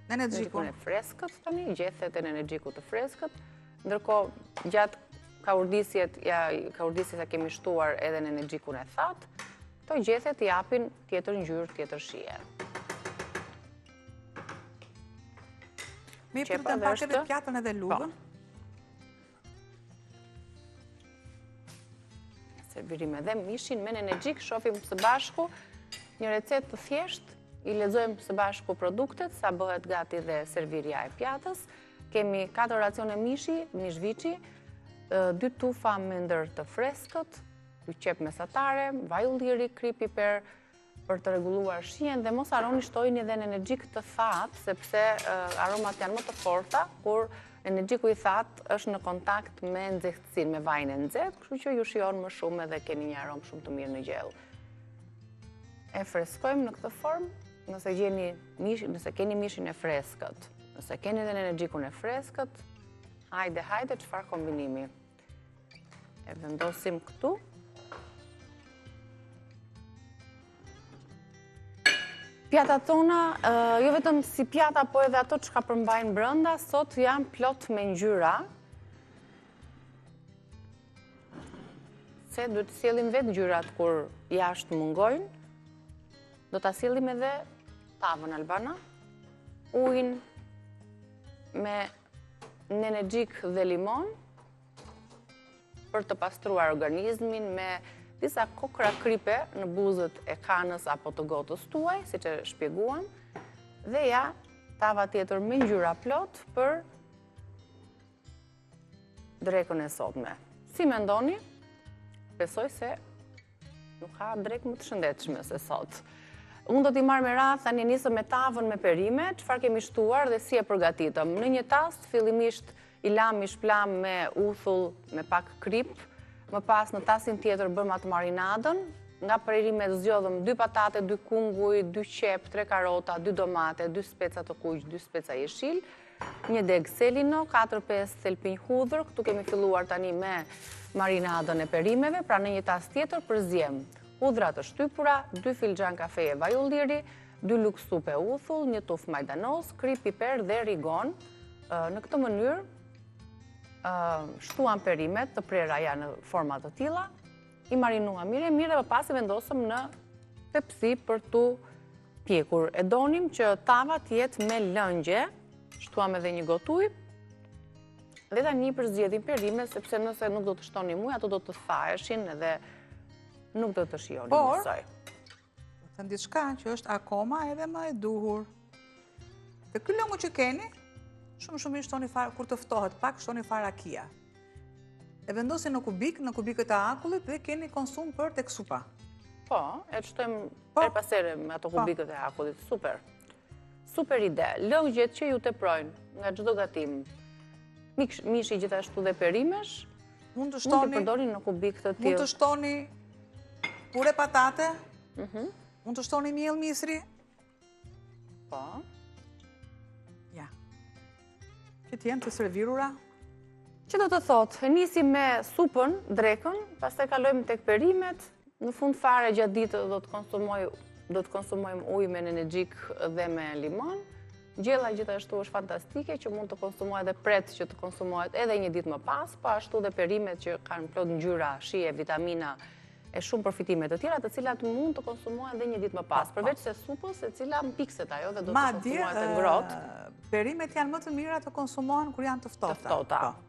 nenexhikun e freskët tani, gjethet e nenexhikut të freskët. Ndërkohë, gjatë kaurdisjes, ja, kaurdisjes e kemi shtuar edhe nenexhikun e thatë, këto gjethet i japin tjetër ngjyrë, tjetër shije. Me i përtë pak edhe pjatën edhe lugën. Po. Servirim edhe mishin me nenexhik, shofim së bashku një recetë të thjeshtë, i lexojmë së bashku produktet, sa bëhet gati dhe servirja e pjatës. Kemi 4 racione mishi, mish viçi, 2 tufa mendër të freskët, 2 qepë mesatare, vaj ulliri, kripë piper për të rregulluar shijen dhe mos harroni shtojini edhe nenexhik të thatë, sepse aromat janë më të forta kur nenexhiku i thatë është në kontakt me nxehtësinë, me vajin e nxehtë, kështu që ju shijon më shumë edhe keni një aromë shumë të mirë në gjellë. E freskojmë në këtë formë, nëse gjeni mish, nëse keni mishin e freskët, nëse keni edhe nenexhikun e freskët, hajde, hajde, çfarë kombinimi. E vendosim këtu. Pjatat tona, jo vetëm si pjata, po edhe ato çka përmbajnë brenda, sot janë plot me ngjyra. Se duhet të sjellim vetë ngjyrat kur jashtë mungojnë. Do ta sjellim edhe tavën, Albana. Ujin me nenexhik dhe limon për të pastruar organizmin me disa kokrra kripe në buzët e kanës apo të gotës tuaj, siç e shpjeguam, dhe ja, tava tjetër me ngjyra plot për drekën e sotme. Si mendoni? Besoj se Nuk ka drekë më të shëndetshme se sot. Unë do t'i marr me radhë, tani nisëm me tavën me perime, çfarë kemi shtuar dhe si e përgatitëm. Në një tas, fillimisht i lamë i shpëlamë me uthull, me pak kripë, më pas në tasin tjetër bëmë atë marinadën, nga perimet zgjodhëm 2 patate, 2 kunguj, 2 qepë, 3 karota, 2 domate, 2 speca të kuq, 2 speca jeshil, Një degë selino, 4-5 thelpinj hudhër, këtu kemi filluar tani me marinadën e perimeve, pra në një tas tjetër përziejmë hudhra të shtypura, 2 filxhan kafeje vaj ulliri, 2 lugë supe uthull, një tufë majdanoz, kripë, piper dhe rigon. Në këtë mënyrë, shtuam perimet të prera ja në forma të tilla, i marinuam mirë e mirë dhe më pas i vendosëm në tepsi për t'u pjekur. E donim që tava të jetë me lëngje, shtuam edhe një gotë ujë, dhe tani përzgjedhim perimet, sepse nëse nuk do të shtonim ujë, ato do të thaheshin edhe nuk do të shijonin njësoj. Por, të them diçka që është akoma edhe më e duhur. Te ky lëngu që keni, shumë shumë i shtoni fara, kur të ftohet pak, shtoni fara chia. E vendosni në kubik, në kubikët e akullit dhe keni konsum për tek supa. Po, e shtojmë po. herë pas here me ato po. kubikët e akullit, super. Super ide, lëngjet që ju teprojnë nga çdo gatim. Mishi gjithashtu dhe perimesh, mund të shtoni, mund të përdorni në kubik të tillë. Mund të shtoni pure patate, mhm. mund të shtoni miell misri, Po. Ja. Që të jenë të servirura? Që do të thotë, e nisim me supën, drekën, pastaj kalojmë tek perimet, në fund fare gjatë ditës do të konsumoj, do të konsumojmë ujë me nenexhik dhe me limon. Gjella gjithashtu është fantastike që mund të konsumohet dhe pret që të konsumohet edhe një ditë më pas, po ashtu dhe perimet që kanë plot ngjyra, shije, vitamina, e shumë përfitime të tjera, të cilat mund të konsumohen dhe një ditë më pas, po, po. përveç se supës e cila mpikset ajo dhe do të konsumohet e ngrohtë. Perimet janë më të mira të konsumohen kur janë të ftohta. Të ftohta. Po.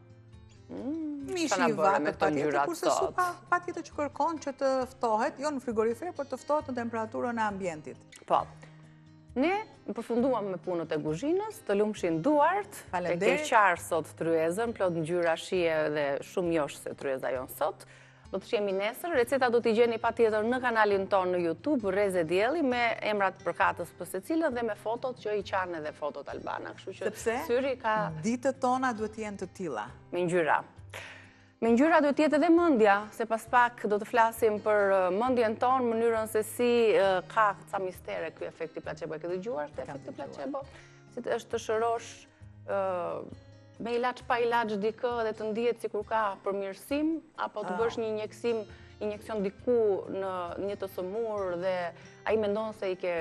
Mm, Mishi i vakët patjetër, kurse supa patjetër që kërkon që të ftohet, jo në frigorifer, por të ftohet në temperaturën e ambientit. Po. Ne përfunduam me punët e kuzhinës, të lumshin duart, e ke qarë sot tryezën, plot ngjyra shije dhe shumë joshëse tryeza jonë sot. Do të shihemi nesër, recetat do t'i gjeni patjetër në kanalin tonë në Youtube, Rreze Dielli, me emrat përkatës për secilën dhe me fotot që i qanë edhe fotot Albana. Kështu që Sepse syri ka... ditët tona duhet të jenë të tilla. Me ngjyra. Me ngjyra duhet të jetë edhe mendja, se pas pak do të flasim për mendjen tonë, mënyrën se si ka ca mistere ky efekti placebo. E ke dëgjuar këtë efekti placebo? Si të është të shërosh me ilaç pa ilaç dikë dhe të ndihet sikur ka përmirësim, apo të ah. bësh një injeksim, injeksion diku në një të sëmurë dhe ai mendon se i ke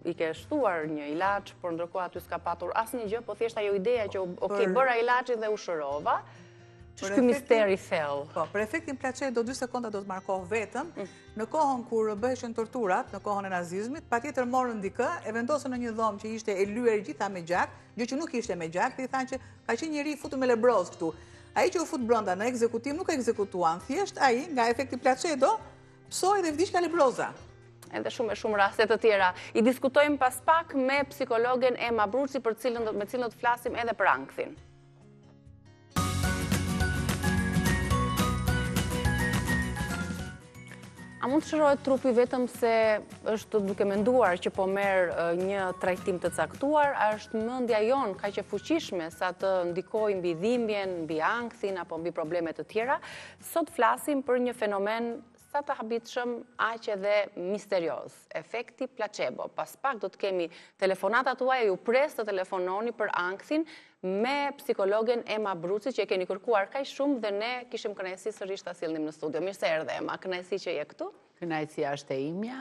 i ke shtuar një ilaç, por ndërkohë aty s'ka patur asnjë gjë, po thjesht ajo ideja që ok, bëra ilaçin dhe u shërova. Ç'është ky mister i thellë? Po, për efektin placebo 2 sekonda do të marr kohë vetëm, mm. në kohën kur bëheshin torturat, në kohën e nazizmit, patjetër morën dikë, e vendosën në një dhomë që ishte e lyer gjitha me gjak, gjë që nuk ishte me gjak, dhe i thanë që ka qenë njeri i futur me lebrozë këtu. Ai që u fut brenda në ekzekutim nuk e ekzekutuan, thjesht ai nga efekti placebo pësoi dhe vdiq nga lebroza. Edhe shumë e shumë raste të tjera. I diskutojmë pas pak me psikologen Ema Bruci, për cilën me cilën do të flasim edhe për ankthin. A mund të shërohet trupi vetëm se është duke menduar që po merr një trajtim të caktuar, a është mendja jonë kaq e fuqishme sa të ndikojë mbi dhimbjen, mbi ankthin apo mbi probleme të tjera? Sot flasim për një fenomen sa të habitshëm, aq edhe misterioz, efekti placebo. Pas pak do të kemi telefonatat tuaja, ju pres të telefononi për ankthin me psikologen Ema Bruci që e keni kërkuar kaq shumë dhe ne kishim kënaqësi sërish ta sillnim në studio. Mirë se erdhe Ema, kënaqësi që je këtu. Kënaqësia është e imja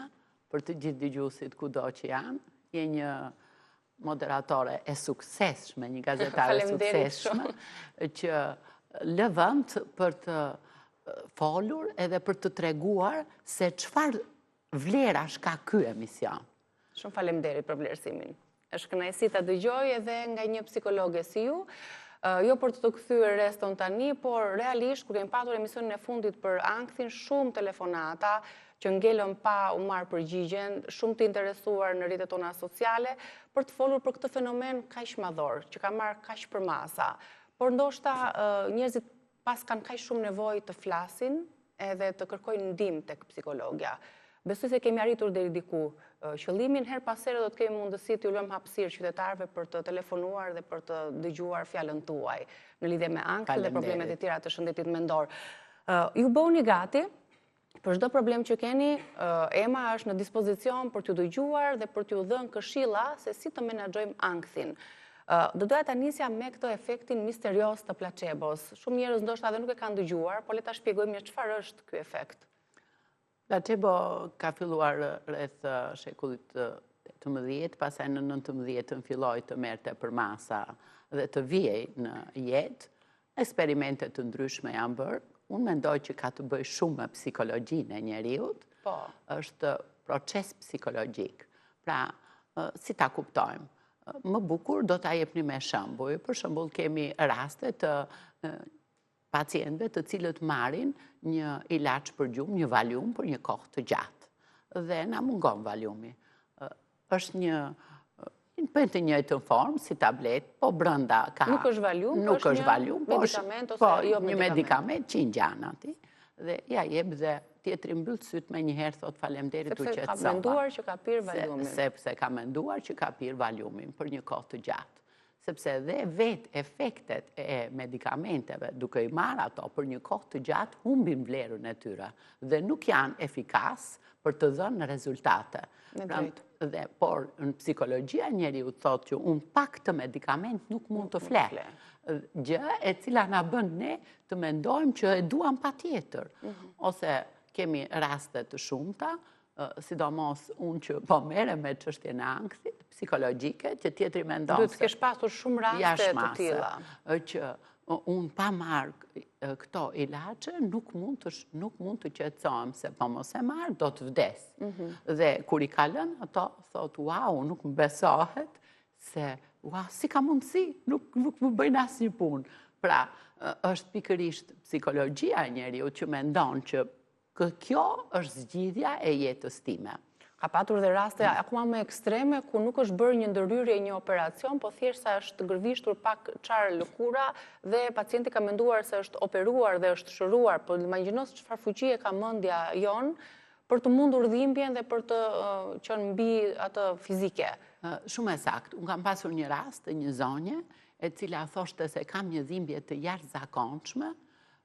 për të gjithë dëgjuesit kudo që janë. Je një moderatore e suksesshme, një gazetare e suksesshme që lë vend për të folur edhe për të treguar se çfarë vlerash ka ky emision. Shumë faleminderit për vlerësimin. Është kënaqësi ta dëgjoj edhe nga një psikologe si ju. Jo për të të kthyer reston tani, por realisht kur kemi patur emisionin e fundit për ankthin, shumë telefonata që ngelën pa u marrë përgjigjen, shumë të interesuar në rrjetet tona sociale për të folur për këtë fenomen kaq madhor, që ka marrë kaq përmasa. Por ndoshta njerëzit paskan kaq shumë nevojë të flasin edhe të kërkojnë ndihmë tek psikologja. Besoj se kemi arritur deri diku qëllimin, herë pas here do të kemi mundësi t'ju lëmë hapësirë qytetarëve për të telefonuar dhe për të dëgjuar fjalën tuaj në lidhje me ankthin dhe problemet e tjera të shëndetit mendor. Ju bëhuni gati, për çdo problem që keni, Ema është në dispozicion për t'ju dëgjuar dhe për t'ju dhënë këshilla se si të menaxhojmë ankthin. Do doja ta nisja me këtë efektin misterioz të placebos. Shumë njerëz ndoshta edhe nuk e kanë dëgjuar, por le ta shpjegojmë një çfarë është ky efekt. Placebo ka filluar rreth shekullit 18, pastaj në 19 filloi të merrte përmasa dhe të vihej në jetë. Eksperimente të ndryshme janë bërë. Unë mendoj që ka të bëjë shumë me psikologjinë e njeriut. Po. Është proces psikologjik. Pra, si ta kuptojmë? Më bukur do ta jepnim me shembuj. Për shembull, kemi raste të pacientëve të cilët marrin një ilaç për gjumë, një valium për një kohë të gjatë. Dhe na mungon valiumi. Është një në të njëjtën formë si tablet, po brenda ka... Nuk është valium, po është një po medikament ose po, jo medikament. Një medikament që i ngjan atij, dhe ia jep dhe tjetri mbyll sytë menjëherë, thotë falemderit u qetësova. Sepse ka menduar që ka pirë valiumin. Sepse ka menduar që ka pirë valiumin për një kohë të gjatë. Sepse dhe vetë efektet e medikamenteve, duke i marrë ato për një kohë të gjatë, humbin vlerën e tyre dhe nuk janë efikas për të dhënë rezultate. Dhe, por, në psikologjia njeriu thotë që unë pa këtë medikament nuk mund të fle. Gjë e cila na bën ne të mendojmë që e duam patjetër. Mhm. Ose kemi raste të shumta, sidomos unë që po merrem me çështjen e ankthit, psikologjike, që tjetri mendon se... Duhet të kesh pasur shumë raste të tilla. Që unë pa marrë këto ilaçe, nuk mund të, nuk mund të qetësohem, se po mos e marr, do të vdes. Mhm. Dhe kur i ka lënë ato, thotë, wow, nuk më besohet, se, wow, si ka mundësi, nuk, nuk më bëjnë asnjë punë. Pra, është pikërisht psikologjia e njeriut që mendon që Kjo është zgjidhja e jetës time. Ka patur dhe raste akoma më ekstreme ku nuk është bërë një ndërhyrje, një operacion, po thjesht sa është gërvishtur pak çarë lëkura dhe pacienti ka menduar se është operuar dhe është shëruar, po imagjino se çfarë fuqie ka mendja jonë për të mundur dhimbjen dhe për të qenë mbi atë fizike. Shumë e saktë. Unë kam pasur një rast të një zonje e cila thoshte se kam një dhimbje të jashtëzakonshme,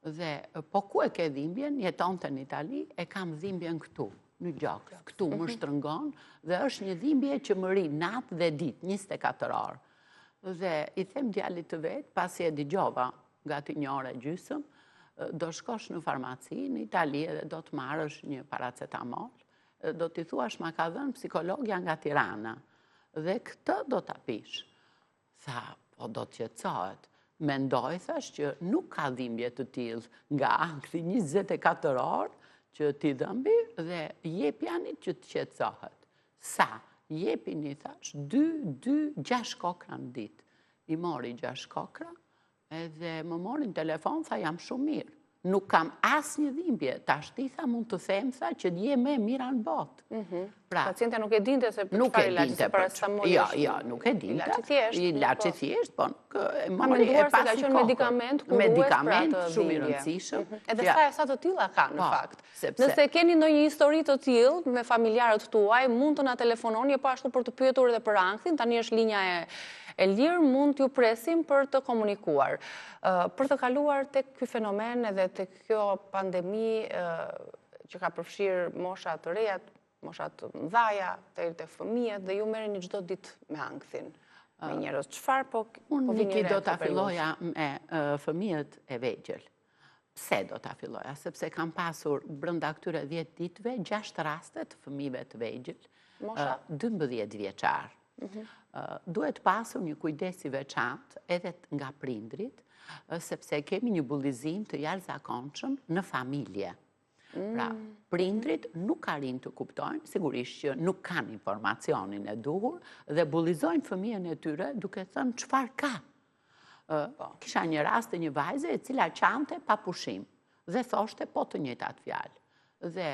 Dhe po ku e ke dhimbjen, jetonte në Itali, e kam dhimbjen këtu, në gjoks, këtu më mhm. shtrëngon, dhe është një dhimbje që më rri natë dhe ditë, 24 orë. Dhe i them djalit të vet, pasi e dëgjova, gati një orë e gjysëm, do shkosh në farmaci në Itali edhe do të marrësh një paracetamol, do t'i thuash ma ka dhënë psikologja nga Tirana, dhe këtë do ta pish. Tha, po do të qetësohet. Mendoj, thashë, që nuk ka dhimbje të tillë nga ankthi 24 orë që t'i dhëmbi dhe jepjani që të qetësohet. Sa? Jepini, thashë, 2, 2, 6 kokrra në ditë. I mori 6 kokrra, Edhe më mori në telefon, tha jam shumë mirë. Nuk kam asnjë dhimbje. Tashti tha mund të them tha që je më e mira në botë. Mhm. Pra, Pacientja nuk e dinte se për çfarë ilaçi, se paracetamoli Jo, jo, nuk e dinte. Ilaç i thjeshtë. Ilaç i po. thjeshtë, po e mori e pasi ka qenë medikament kurues medikament shumë i rëndësishëm. Mhm. Edhe sa e sa të tilla ka në po, fakt. Nëse keni ndonjë histori të tillë me familjarët tuaj, mund të na telefononi e po ashtu për të pyetur edhe për ankthin, tani është linja e e lirë, mund t'ju presim për të komunikuar. Për të kaluar tek ky fenomen edhe tek kjo pandemi që ka përfshirë mosha të reja, mosha të mëdhaja, deri te fëmijët dhe ju merreni çdo ditë me ankthin me njerëz. Çfarë po po vini re? Unë do ta filloja me fëmijët e vegjël. Pse do ta filloja? Sepse kam pasur brenda këtyre 10 ditëve 6 raste të fëmijëve të vegjël, 12 vjeçar. Mhm. Duhet pasur një kujdes i veçantë edhe nga prindrit, sepse kemi një bullizim të jashtëzakonshëm në familje. Pra, mm. Prindrit nuk arrijnë të kuptojnë, sigurisht që nuk kanë informacionin e duhur dhe bullizojnë fëmijën e tyre duke thënë çfarë ka. Po. Kisha një rast të një vajze e cila qante pa pushim dhe thoshte po të njëjtat fjalë. Dhe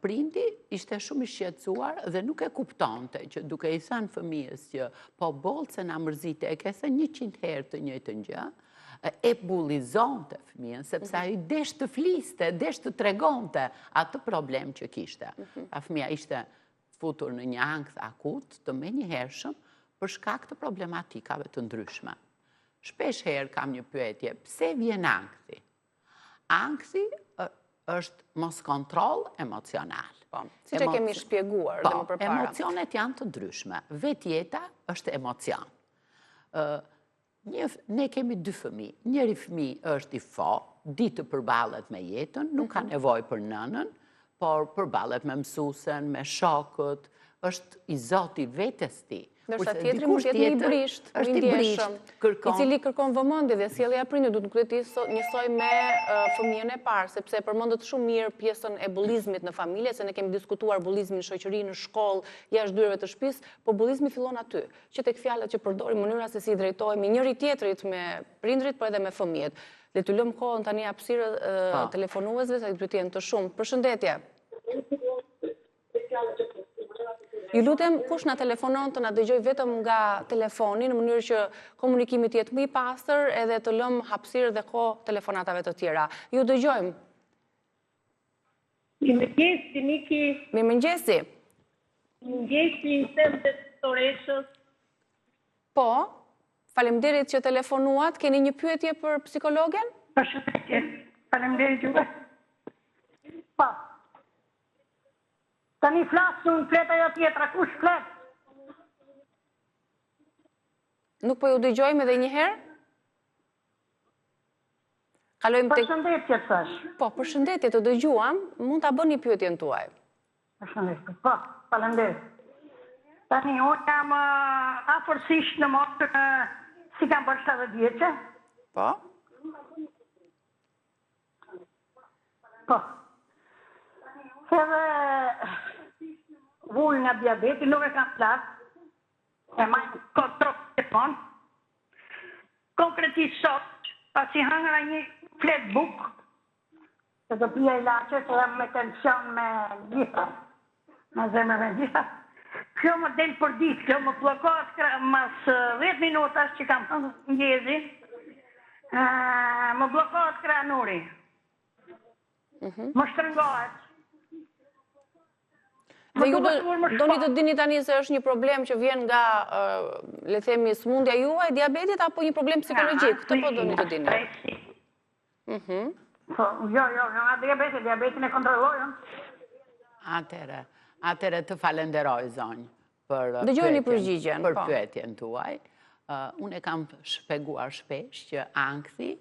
prindi ishte shumë i shqetësuar dhe nuk e kuptonte që duke i thënë fëmijës që po boll se na mërzite e ke thënë 100 herë të njëjtën gjë, e bullizonte fëmijën, sepse mhm. ai desh të fliste, desh të tregonte atë problem që kishte. Mhm. A fëmija ishte futur në një ankth akut të menjëhershëm për shkak të problematikave të ndryshme. Shpesh herë kam një pyetje, pse vjen ankthi? Ankthi është moskontroll emocional. Po, siç e kemi shpjeguar dhe më po, përpara. Emocionet janë të ndryshme. Vetë jeta është emocion. Një, ne kemi dy fëmijë. Njëri fëmijë është i fortë, di të përballet me jetën, nuk ka mhm. nevojë për nënën, por përballet me mësuesen, me shokët, është i zoti i vetes tij. Ndërsa tjetri mund të jetë më i brishtë, më i ndjeshëm, i cili kërkon vëmendje dhe sjellja e prindit duhet të jetë njësoj me fëmijën e parë, sepse përmendët shumë mirë pjesën e bullizmit në familje, se ne kemi diskutuar bullizmin në shoqëri, në shkollë, jashtë dyerve të shtëpisë, po bullizmi fillon aty. që tek fjalët që përdorim, mënyra se si i drejtohemi njëri-tjetrit me prindërit, por edhe me fëmijët. Le t'u lëmë kohën tani hapësirë po. telefonuesve, se duhet të jenë të shumtë. Përshëndetje. Ju lutem, kush na telefonon të na dëgjojë vetëm nga telefoni, në mënyrë që komunikimi të jetë më i pastër edhe të lëmë hapësirë dhe kohë telefonatave të tjera. Ju dëgjojmë. Mirëmëngjesi, Niki. Mirëmëngjesi. Mirëmëngjesi, them dhe doktoreshës. Po, faleminderit që telefonuat. Keni një pyetje për psikologen? Përshëndetje, faleminderit juve. Po. Tani flas unë, flet ajo tjetra, kush flet? Nuk po ju dëgjojmë edhe një herë? Kalojmë tek Përshëndetje të thashë. Po, përshëndetje, të dëgjuam, mund ta bëni pyetjen tuaj. Përshëndetje. Po, faleminderit. Tani unë jam afërsisht në moshën s'i kam bërë 70 vjeçe. Po. Po. Edhe vuj nga diabeti, nuk e kam të lartë. E maj në kontroll gjithmonë. Konkretisht sot, pasi hëngra një fletë bukë, se do pija ilaçe, se jam me tension me gjitha, me zemër me gjitha, kjo më del për ditë, kjo më bllokohet mas 10 minutash që kam hëngër mëngjezin, më bllokohet krahnori. Mhm. Më shtrëngohet. Dhe ju doni të dini tani se është një problem që vjen nga, le themi, sëmundja juaj e diabetit apo një problem psikologjik? Këtë po doni të dini. Mhm. Po, jo, jo, jo, nga diabeti, diabetin e kontrolloj unë. Atëherë, atëherë të falenderoj, zonjë, për Dëgjojeni përgjigjen, për po. pyetjen tuaj. Unë e kam shpjeguar shpesh që ankthi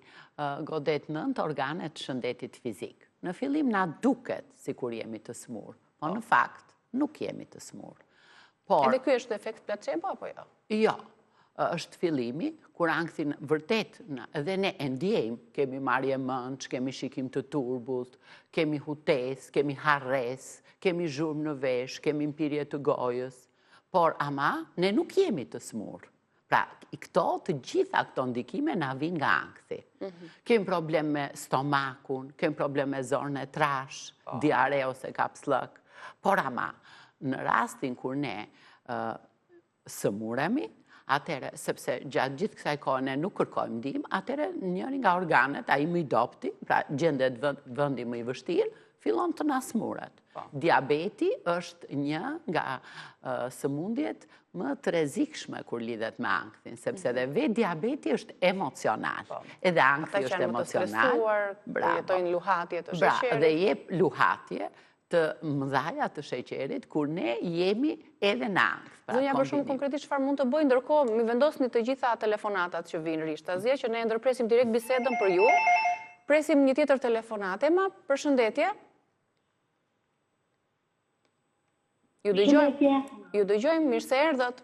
godet nëntë organe të shëndetit fizik. Në fillim na duket sikur jemi të sëmurë, po në fakt nuk jemi të sëmurë. Por, Edhe ky është efekt placebo apo jo? Jo, është fillimi, kur ankthin vërtet dhe ne e ndjejmë, kemi marrje mendsh, kemi shikim të turbullt, kemi hutesë, kemi harresë, kemi zhurmë në vesh, kemi mpirje të gojës, por ama ne nuk jemi të sëmurë. Pra, këto, të gjitha këto ndikime na vijnë nga ankthi. Mhm. Kemi problem me stomakun, kemi problem me zorrën e trashë, po. diare ose kapsllëk, por ama, në rastin kur ne sëmuremi, atëherë, sepse gjatë gjithë kësaj kohe ne nuk kërkojmë ndihmë, atëherë njëri nga organet, ai më i dobti, pra gjendet vendi më i vështirë, fillon të na sëmuret. Po. Diabeti është një nga sëmundjet më të rrezikshme kur lidhet me ankthin, sepse edhe mhm. vetë diabeti është emocional. Po. Edhe ankthi është emocional. Ata që janë më të stresuar, jetojnë luhatje të sheqerit. Dhe jep luhatje, të mëdhaja të sheqerit, kur ne jemi edhe në ankth. Pra, Zonja për shumë konkretisht çfarë mund të bëjë, ndërkohë m'i vendosni të gjitha telefonatat që vijnë rishtazi, që ne ndërpresim direkt bisedën për ju. Presim një tjetër telefonatë. Ema, përshëndetje. Ju dëgjojmë, ju dëgjojmë, mirë se erdhët.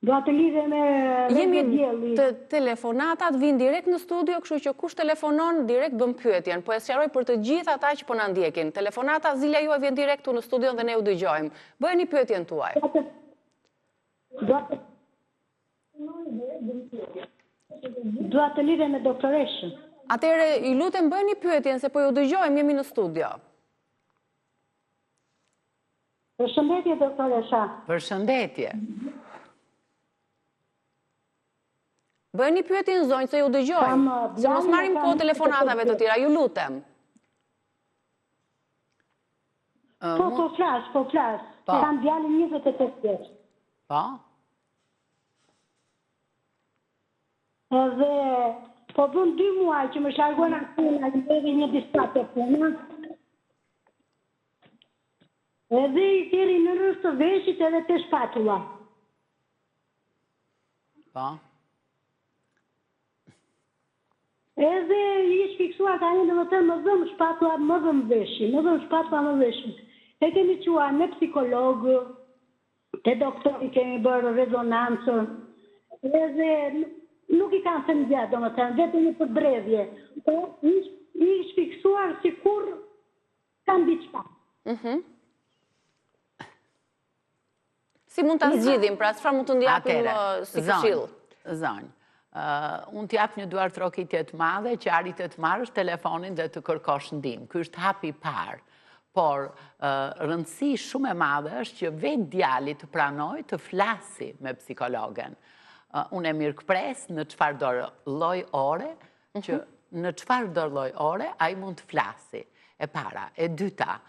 Dua të lidhem me Jemi te telefonatat vijnë direkt në studio, kështu që kush telefonon direkt bën pyetjen. Po e sqaroj për të gjithë ata që po na ndjekin. Telefonata zilja juaj vjen direkt këtu në studio dhe ne ju dëgjojmë. Bëjeni pyetjen tuaj. Dua të Dua të lidhem me doktoreshën. Atëherë, ju lutem bëjeni pyetjen se po ju dëgjojmë, jemi në studio. Përshëndetje doktoresha. Përshëndetje. Bëjeni pyetjen zonjë se ju dëgjojmë. Uh, se mos marrim kohë telefonatave të tjera, ju lutem. Uh, po, po flas, po flas. Po. Kam djalin 28 vjeç. Po. Edhe po bën dy muaj që më është larguar nga puna, edhe një diçka te puna. Edhe i thirri në rrëzë të veshit edhe te shpatulla. Po. Edhe i është fiksuar tani domethënë më dhemb shpatulla, më dhemb veshi, më dhemb shpatulla, më veshi. E kemi çuar në psikolog, te doktori kemi bërë rezonancën, edhe nuk i kanë thënë gjë, domethënë, vetëm një përdredhje. Po, i është fiksuar sikur Kam diçka. Mhm. Si mund ta zgjidhim, pra çfarë mund të japim uh, si këshillë? Zonjë, uh, unë të jap një duartrokitje të madhe që arrite të marrësh telefonin dhe të kërkosh ndihmë. Ky është hapi i parë. Por, uh, rëndësi shumë e madhe është që vetë djali të pranojë të flasi me psikologen. Unë e mirëpres në çfarëdo lloj ore, që mhm. në çfarëdo lloj ore, ai mund të flasi. E para, e dyta,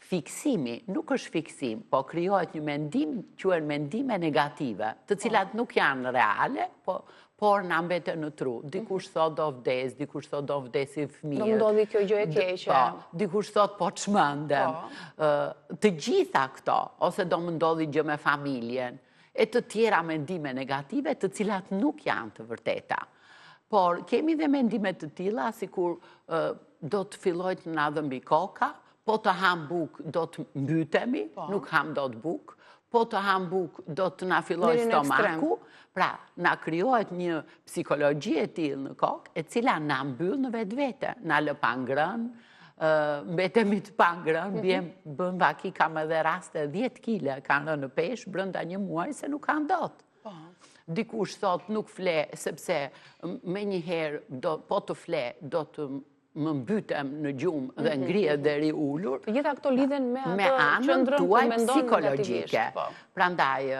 fiksimi nuk është fiksim, po krijohet një mendim, quhen mendime negative, të po. cilat nuk janë reale, po, por na mbeten në tru. Dikush mhm. thot do vdes, dikush thot do vdesin fëmijët. Do ndodhi kjo gjë e keqe. Po, dikush thot po çmendem. Po. Të gjitha këto, ose do më ndodhi gjë me familjen, e të tjera mendime negative të cilat nuk janë të vërteta. Por kemi dhe mendime të tilla sikur do të fillojë të na dhëmbi koka, po të hamë bukë do të mbytemi, po. nuk hamë dot bukë, po të hamë bukë do të na fillojë stomaku, pra na krijohet një psikologji e tillë në kokë, e cila na mbyll në vetvete, na lë pa ngrënë, mbetemi të pangrënë, mhm. bjem, bën vaki, kam edhe raste 10 kile, kanë rënë në peshë, brenda një muaj, se nuk hanë dot. Po. Dikush thot nuk fle, sepse menjëherë, po të fle, do të më mbytem në gjumë dhe mhm, ngrihet mhm. dhe rri ulur. Të gjitha këto lidhen me atë qendrën tuaj psikologjike. Po. Prandaj,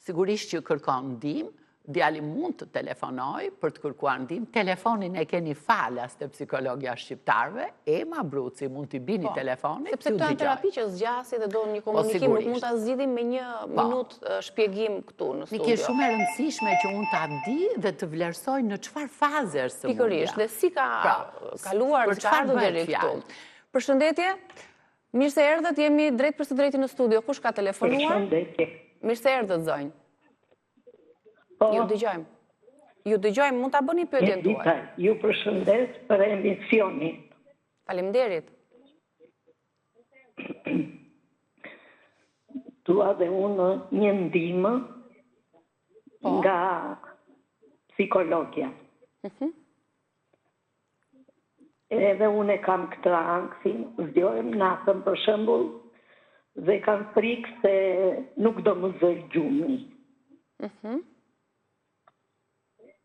sigurisht që kërkon ndihmë, Djali mund të telefonojë për të kërkuar ndihmë. Telefonin e keni falas te psikologja e shqiptarëve, Ema Bruci mund t'i bini po, telefonit, Sepse këto janë terapi që zgjasin dhe do një po, komunikim, nuk mund ta zgjidhim me një po. minutë shpjegim këtu në studio. Nuk është shumë e rëndësishme që unë ta di dhe të vlerësoj në çfarë faze është sëmundja. Pikërisht, dhe si ka pra, kaluar, si ka ardhur deri këtu. Përshëndetje, mirë se erdhët, jemi drejtpërsëdrejti në studio, kush ka telefonuar? Përshëndetje. Mirë se erdhët, zonjë. Po. Ju dëgjojmë. Ju dëgjojmë, mund ta bëni pyetjen tuaj. Dita, ju përshëndes për emisionin. Faleminderit. Dua dhe unë një ndihmë po. nga psikologja. Mhm. Edhe unë e kam këtë ankthin, zgjohem natën për shembull dhe kam frikë se nuk do më zërë gjumi. Mhm.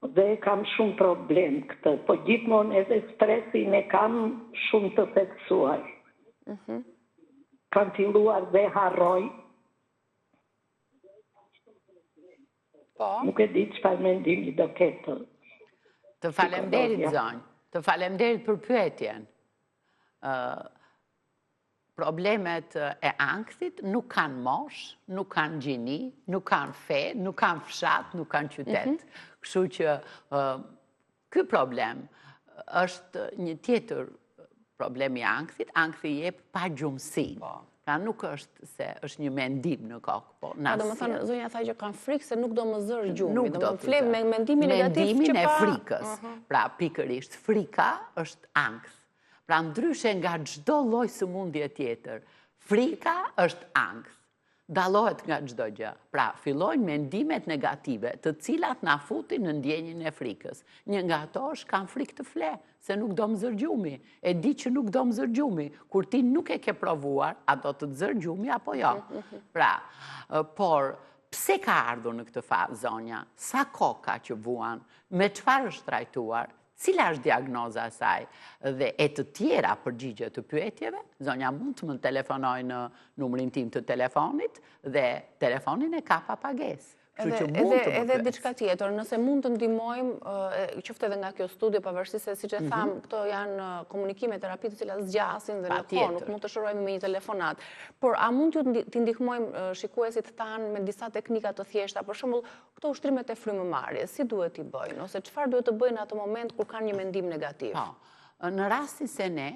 Dhe e kam shumë problem këtë, po gjithmonë edhe stresin e kam shumë të theksuar. Mhm. Kam filluar dhe harroj. Po. Nuk e di çfarë mendimi do ketë. Të falemderit, zonjë. Të falemderit për pyetjen. Problemet e ankthit nuk kanë moshë, nuk kanë gjini, nuk kanë fe, nuk kanë fshat, nuk kanë qytet. Mhm. Kështu që Ky problem është një tjetër problem i ankthit, ankthi jep pagjumësinë. Po. Pra nuk është se është një mendim në kokë, po na sjell. Domethënë, zonja tha që kam frikë se nuk do më zërë gjumi, nuk do të fle me mendimin negativ që pa... Mendimin e frikës. Mhm. Pra, pikërisht, frika është ankth. Pra, ndryshe nga çdo lloj sëmundje tjetër, frika është ankth. Dallohet nga çdo gjë. Pra, fillojnë mendimet negative, të cilat na futin në ndjenjën e frikës. Një nga ato është kam frikë të fle, se nuk do më zërë gjumi. E di që nuk do më zërë gjumi. Kur ti nuk e ke provuar, a do të të zërë gjumi apo jo. Pra, por pse ka ardhur në këtë fazë zonja? Sa kohë ka që vuan? Me çfarë është trajtuar? Cila është diagnoza e saj dhe e të tjera përgjigje të pyetjeve, zonja mund të më telefonojë në numrin tim të telefonit dhe telefonin e ka pa pagesë. Kështu që mund të më Edhe diçka tjetër, nëse mund të ndihmojmë, qoftë edhe nga kjo studio, pavarësisht se siç e mhm. thamë, këto janë komunikime, terapi të cilat zgjasin dhe në kohë, nuk mund të shërojmë me një telefonatë. Por a mund t'i ndihmojmë shikuesit tanë me disa teknika të thjeshta, për shembull, Këto ushtrimet e frymëmarrjes, si duhet t'i bëjnë, ose çfarë duhet të bëjnë në atë moment kur kanë një mendim negativ? Po, në rastin se ne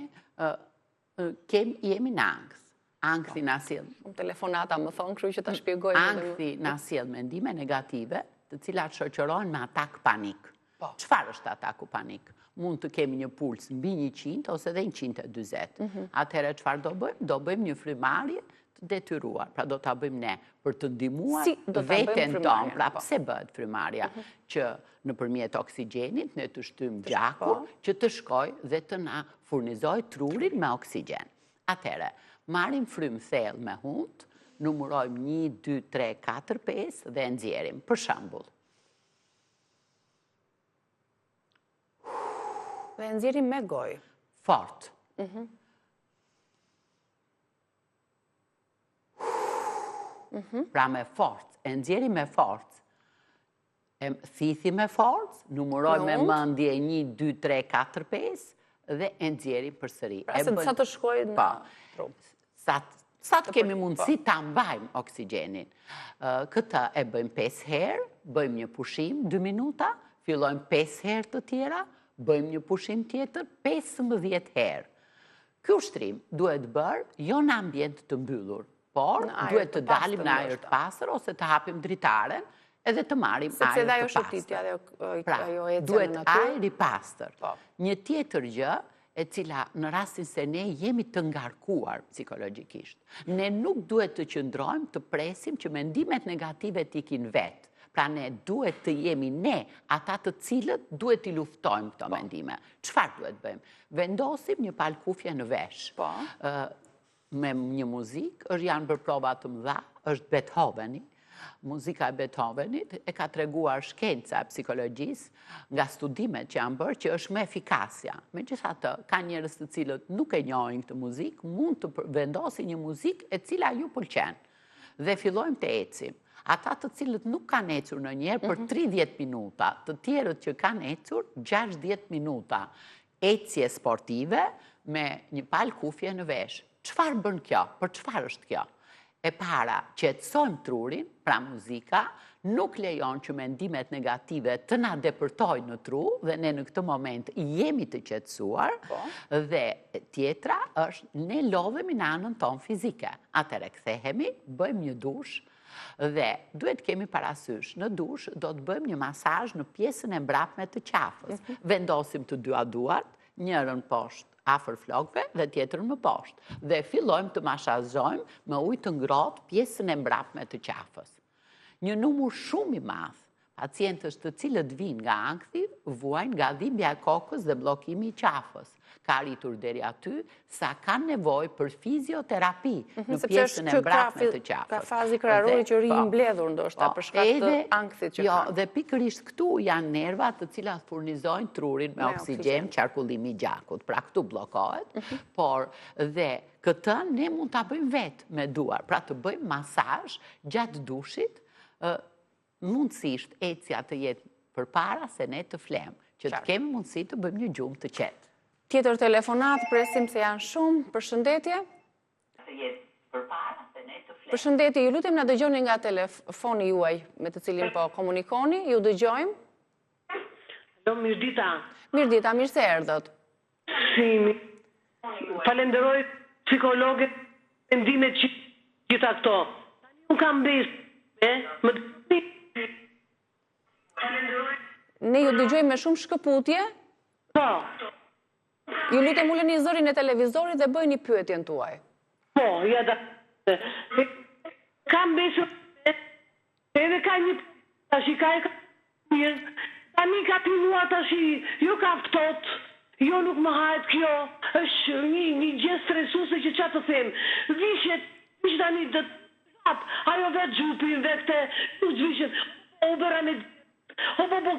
jemi në ankth, ankthi na sjell. Shumë telefonata më thonë, kështu që ta shpjegojmë. Ankthi na sjell mendime negative, të cilat shoqërohen me atak panik. Po. Çfarë është ataku panik? Mund të kemi një puls mbi 100 ose dhe 140. Mhm. Atëherë çfarë do bëjmë? Do bëjmë një frymëmarrje të detyruar. Pra do ta bëjmë ne për të ndihmuar veten tonë. Pra po. pse bëhet frymëmarrja? Mhm. Që nëpërmjet oksigjenit ne të shtyjmë gjakun po. që të shkojë dhe të na furnizojë trurin me oksigjen. Atëherë, marrim frymë thellë me hundë, numërojmë 1, 2, 3, 4, 5 dhe e nxjerrim. Për shembull, Dhe e nxjerrim me gojë. Fort. Mhm. Mhm. Pra me forcë, e nxjerrim me forcë. E thithim me forcë, numërojmë me mendje 1, 2, 3, 4, 5, dhe e nxjerrim përsëri. Pra se sa të shkojë në po. trup. Sa sa të kemi mundësi po. ta mbajmë oksigjenin. Këtë e bëjmë 5 herë, bëjmë një pushim 2 minuta, fillojmë 5 herë të tjera, bëjmë një pushim tjetër 15 herë. Ky ushtrim duhet bërë jo në ambient të mbyllur, por duhet të dalim në ajër të pastër ose të hapim dritaren edhe të marrim ajër të pastër. Sepse dhe ajo shëtitja dhe pra, ajo ecja në natyrë. Duhet ajër i pastër. Po. Një tjetër gjë, e cila në rastin se ne jemi të ngarkuar psikologjikisht. Ne nuk duhet të qëndrojmë të presim që mendimet negative të ikin vetë. Pra ne duhet të jemi ne ata të cilët duhet t'i luftojmë këto po. mendime. Çfarë duhet bëjmë? Vendosim një palë kufje në vesh. Po. Me një muzikë, është janë bërë prova të mëdha, është Beethoveni, muzika e Beethovenit e ka treguar shkenca e psikologjisë nga studimet që janë bërë që është më efikasja. Megjithatë, ka njerëz të cilët nuk e njohin këtë muzikë, mund të vendosin një muzikë e cila ju pëlqen. Dhe fillojmë të ecim. Ata të cilët nuk kanë ecur ndonjëherë për 30 mhm. minuta, të tjerët që kanë ecur 60 minuta, Ecje sportive me një palë kufje në vesh. Çfarë bën kjo? Për çfarë është kjo? E para, qetësojmë trurin, pra muzika, nuk lejon që mendimet negative të na depërtojnë në tru dhe ne në këtë moment jemi të qetësuar po. dhe tjetra është ne lodhemi në anën tonë fizike. Atëherë kthehemi, bëjmë një dush, Dhe duhet të kemi parasysh, në dush do të bëjmë një masazh në pjesën e mbrapme të qafës. Mhm. Vendosim të dyja duart, njërën poshtë afër flokëve dhe tjetrën më poshtë. Dhe fillojmë të masazhojmë me ujë të ngrohtë pjesën e mbrapme të qafës. Një numër shumë i madh Pacientësh të cilët vijnë nga ankthi vuajnë nga dhimbja e kokës dhe bllokimi i qafës. Ka arritur deri aty sa kanë nevojë për fizioterapi mhm, në pjesën e mbrapme të qafës. Kafazi krahërori që rri i po. mbledhur ndoshta po, për shkak të ankthit që jo, kanë. Jo, dhe pikërisht këtu janë nervat të cilat furnizojnë trurin me oksigjen, qarkullimi i gjakut. Pra këtu bllokohet, mhm. por dhe këtë ne mund ta bëjmë vetë me duar. Pra të bëjmë masazh gjatë dushit, Mundësisht ecja të jetë përpara se ne të flemë, që të kemi mundësi të bëjmë një gjumë të qetë. Tjetër telefonatë, presim se janë shumë, përshëndetje. Të jetë përpara se ne të flemë. Përshëndetje, ju lutem na dëgjoni nga telefoni juaj me të cilin po komunikoni, ju dëgjojmë. Alo, mirëdita. Mirëdita, mirë se erdhët. Si, falenderoj psikologen mendimet që gjitha këto. Tani unë kam mbesë, e, më dëgjoni? Ne ju dëgjojmë me shumë shkëputje. Po. Ju lutem uleni zërin e televizorit dhe bëjeni pyetjen tuaj. Po, ja da. Kam mbesën edhe ka një tashi ka e ka mirë. Tani ka filluar tashi, jo ka ftohtë, jo nuk më hahet kjo, është një një gjë stresuese që ça të them. Vishet, vishet tani të prap, ajo vetë xhupin, vetë këtë, nuk zhvishet. U bëra me O po po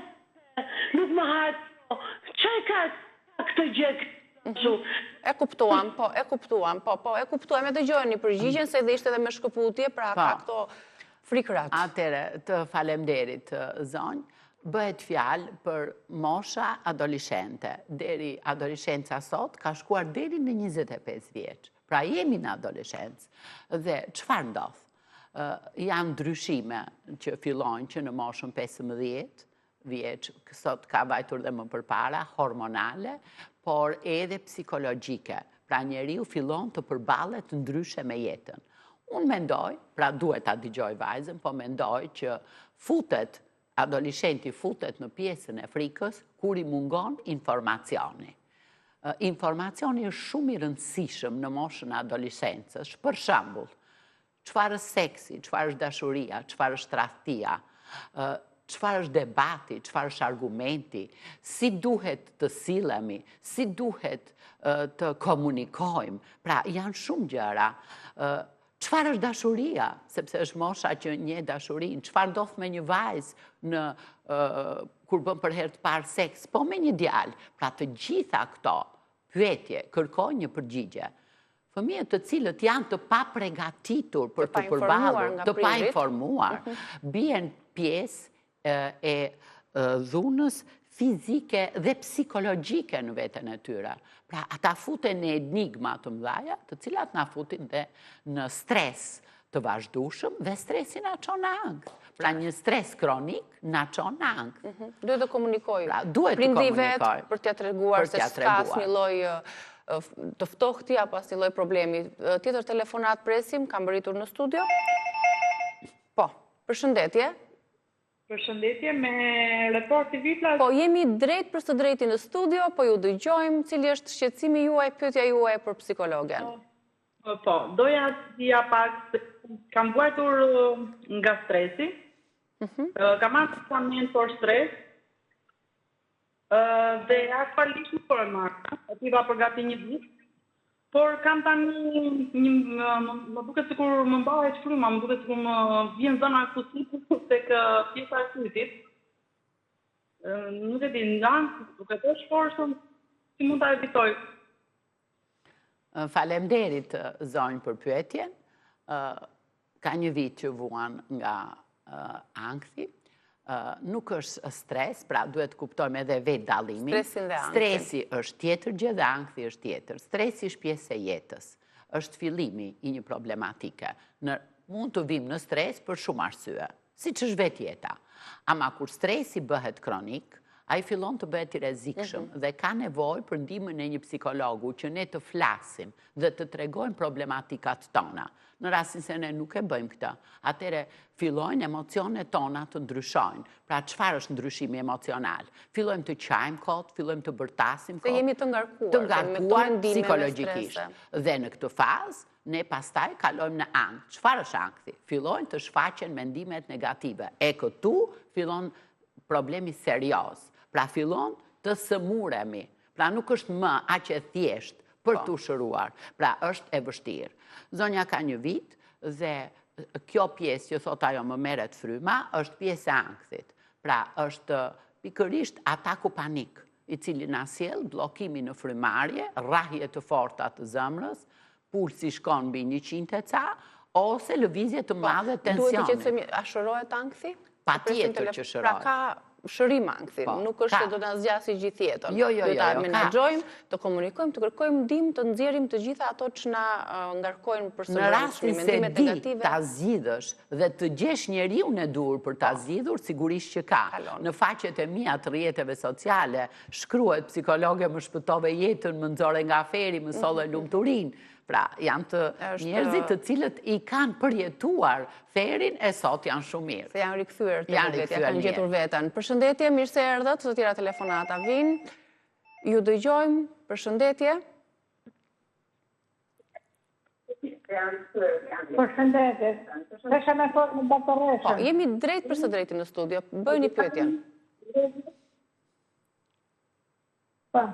nuk më hahet kjo. Ça e ka këtë gjë kështu? E kuptuam, po, e kuptuam, po, po, e kuptuam, e dëgjojeni përgjigjen, se edhe ishte edhe me shkëputje, pra ka po. këto frikërat. Atëherë, të falemderit, zonjë, bëhet fjalë për mosha adoleshente. Deri adoleshenca sot ka shkuar deri në 25 vjeç. Pra jemi në adoleshencë. Dhe çfarë ndodh? Janë ndryshime që fillojnë që në moshën 15 vjeç, sot ka vajtur dhe më përpara, hormonale, por edhe psikologjike. Pra njeriu fillon të përballet ndryshe me jetën. Unë mendoj, pra duhet ta dëgjoj vajzën, po mendoj që futet, adoleshenti futet në pjesën e frikës kur i mungon informacioni. Informacioni është shumë i rëndësishëm në moshën e adoleshencës. Për shembull, çfarë është seksi, çfarë është dashuria, çfarë është tradhtia, çfarë është debati, çfarë është argumenti, si duhet të sillemi, si duhet të komunikojmë. Pra, janë shumë gjëra. Çfarë është dashuria, sepse është mosha që njeh dashurinë, çfarë ndodh me një vajzë në kur bën për herë të parë seks, po me një djalë. Pra të gjitha këto pyetje kërkojnë një përgjigje. Fëmijët të cilët janë të papregatitur për t'u përballur, të painformuar, mhm. bien pjesë e dhunës fizike dhe psikologjike në veten e tyre. Pra, ata futen në enigma të mëdhaja, të cilat na futin dhe në stres të vazhdueshëm dhe stresi na çon në ankth. Pra, një stres kronik na çon në ankth. Mhm. Duhet të komunikojë. Pra, duhet të komunikojë. Për t'ia treguar se s'ka asnjë lloj të ftohti apo asnjë lloj problemi. Tjetër telefonatë presim, ka mbërritur në studio. Po, përshëndetje. Përshëndetje me Reporti Vipla. Po jemi drejt për së drejti në studio, po ju dëgjojmë, cili është shqetësimi juaj, pyetja juaj për psikologen? Po, po, doja të dija pak se kam vuajtur nga stresi. Mhm. Kam marrë medikament për stres. Dhe aktualisht nuk po e marr. E piva për gati një vit. Por kam tani një më duket sikur më mbahet fryma, më duket sikur më vjen zemra këtu sipër tek pjesa e fytit. Nuk e di, nga duket është por si mund ta evitoj. Faleminderit zonjë për pyetjen. Ka një vit që vuan nga ankthi, nuk është stres, pra duhet të kuptojmë edhe vetë dallimin. Stresin dhe ankthin. Stresi është tjetër gjë dhe ankthi është tjetër. Stresi është pjesë e jetës, është fillimi i një problematike. Ne mund të vijmë në stres për shumë arsye, siç është vetë jeta. Ama kur stresi bëhet kronik, ai fillon të bëhet i rrezikshëm mhm. dhe ka nevojë për ndihmën e një psikologu që ne të flasim dhe të tregojmë problematikat tona. Në rastin se ne nuk e bëjmë këtë, atëherë fillojnë emocionet tona të ndryshojnë. Pra çfarë është ndryshimi emocional? Fillojmë të qajmë kot, fillojmë të bërtasim kot. Se jemi të ngarkuar, të ngarkuar psikologjikisht. Dhe në këtë fazë, ne pastaj kalojmë në ankth. Çfarë është ankthi? Fillojnë të shfaqen mendimet negative. E këtu fillon problemi serioz. Pra fillon të sëmuremi. Pra nuk është më aq e thjeshtë për po. t'u shëruar. Pra është e vështirë. Zonja ka një vit dhe kjo pjesë që thotë ajo më merret fryma është pjesë e ankthit. Pra është pikërisht ataku panik, i cili na sjell bllokimin në frymëmarrje, rrahje të forta të zemrës, pulsi shkon mbi 100 e ca, ose lëvizje të po, madhe tensionit. Duhet të qetësojmë, a shërohet ankthi? Patjetër që shërohet. Pra ka shërim ankthi, po, nuk është se do të na zgjasë gjithë jetën. Jo, jo, jo, jo, ta menaxhojmë, të komunikojmë, të kërkojmë ndihmë, të nxjerrim të gjitha ato që na ngarkojnë për së Në rastin se di ta zgjidhësh dhe të gjesh njeriun e duhur për ta po. zgjidhur, sigurisht që ka. Në faqet e mia të rrjeteve sociale, shkruhet psikologe më shpëtove jetën, më nxore nga ferri, më solle mhm. lumturinë. Pra, janë të njerëzit të cilët i kanë përjetuar ferrin e sot janë shumë mirë. Se janë rikthyer te vetja, kanë gjetur veten. Përshëndetje, mirë se erdhët, të tjera telefonata vijnë. Ju dëgjojmë, përshëndetje. Përshëndetje. Desha me fol me doktoreshën. Po, jemi drejt për së drejti në studio. Bëjni pyetjen. Po.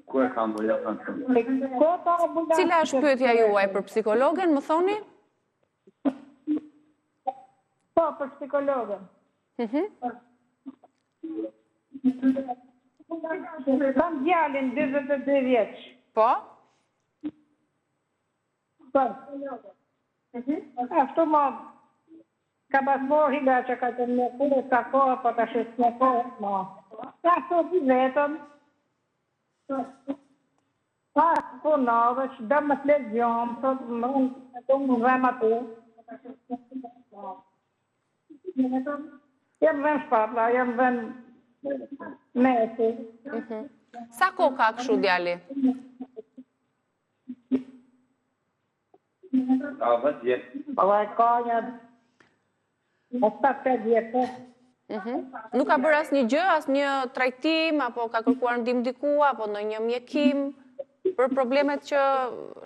Ku e kam bërë Cila është pyetja juaj për psikologen, më thoni? Po, për psikologen. Mhm. Kam djalin 42 vjeç. Po? Po. Ashtu më ka pas morë ilaçe ka të më kure sa kohë, po tash s'më kohë, më. Ashtu rri vetëm. Pa punove, që do më flet gjumë, thot më unë të më dhem aty. Jam dhem shpatla, jam dhem mesi. Mhm. Sa kohë ka kështu djali? Ka 10 vjet. Po ka një 7-8 vjet. Po. Mhm. Nuk ka bërë asnjë gjë, asnjë trajtim, apo ka kërkuar ndihmë diku, apo ndonjë mjekim për problemet që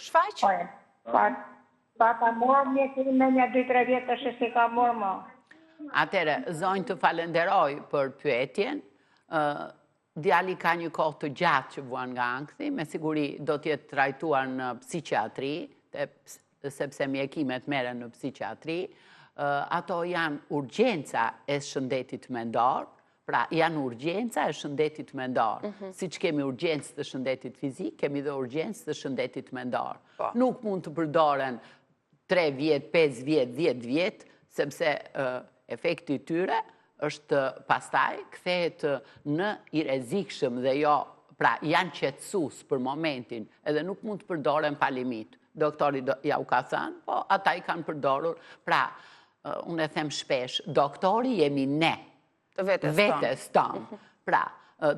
shfaq? Po, pa, pa, pa marrë mjekim me një 2-3 vjet tash s'i ka marrë më. Atëherë, zonjë të falenderoj për pyetjen, Djali ka një kohë të gjatë që vuan nga ankthi, me siguri do të jetë trajtuar në psikiatri, sepse mjekimet merren në psikiatri. Ato janë urgjenca e shëndetit mendor, pra janë urgjenca e shëndetit mendor. Mhm. Siç kemi urgjencë të shëndetit fizik, kemi dhe urgjencë të shëndetit mendor. Po. Nuk mund të përdoren 3 vjet, 5 vjet, 10 vjet, sepse efekti i tyre është pastaj kthehet në i rrezikshëm dhe jo, pra janë qetësues për momentin, edhe nuk mund të përdoren pa limit. Doktori ja u ka thënë, po ata i kanë përdorur, pra unë e them shpesh, doktori jemi ne, Të vetes tonë. Vetes tonë. Pra,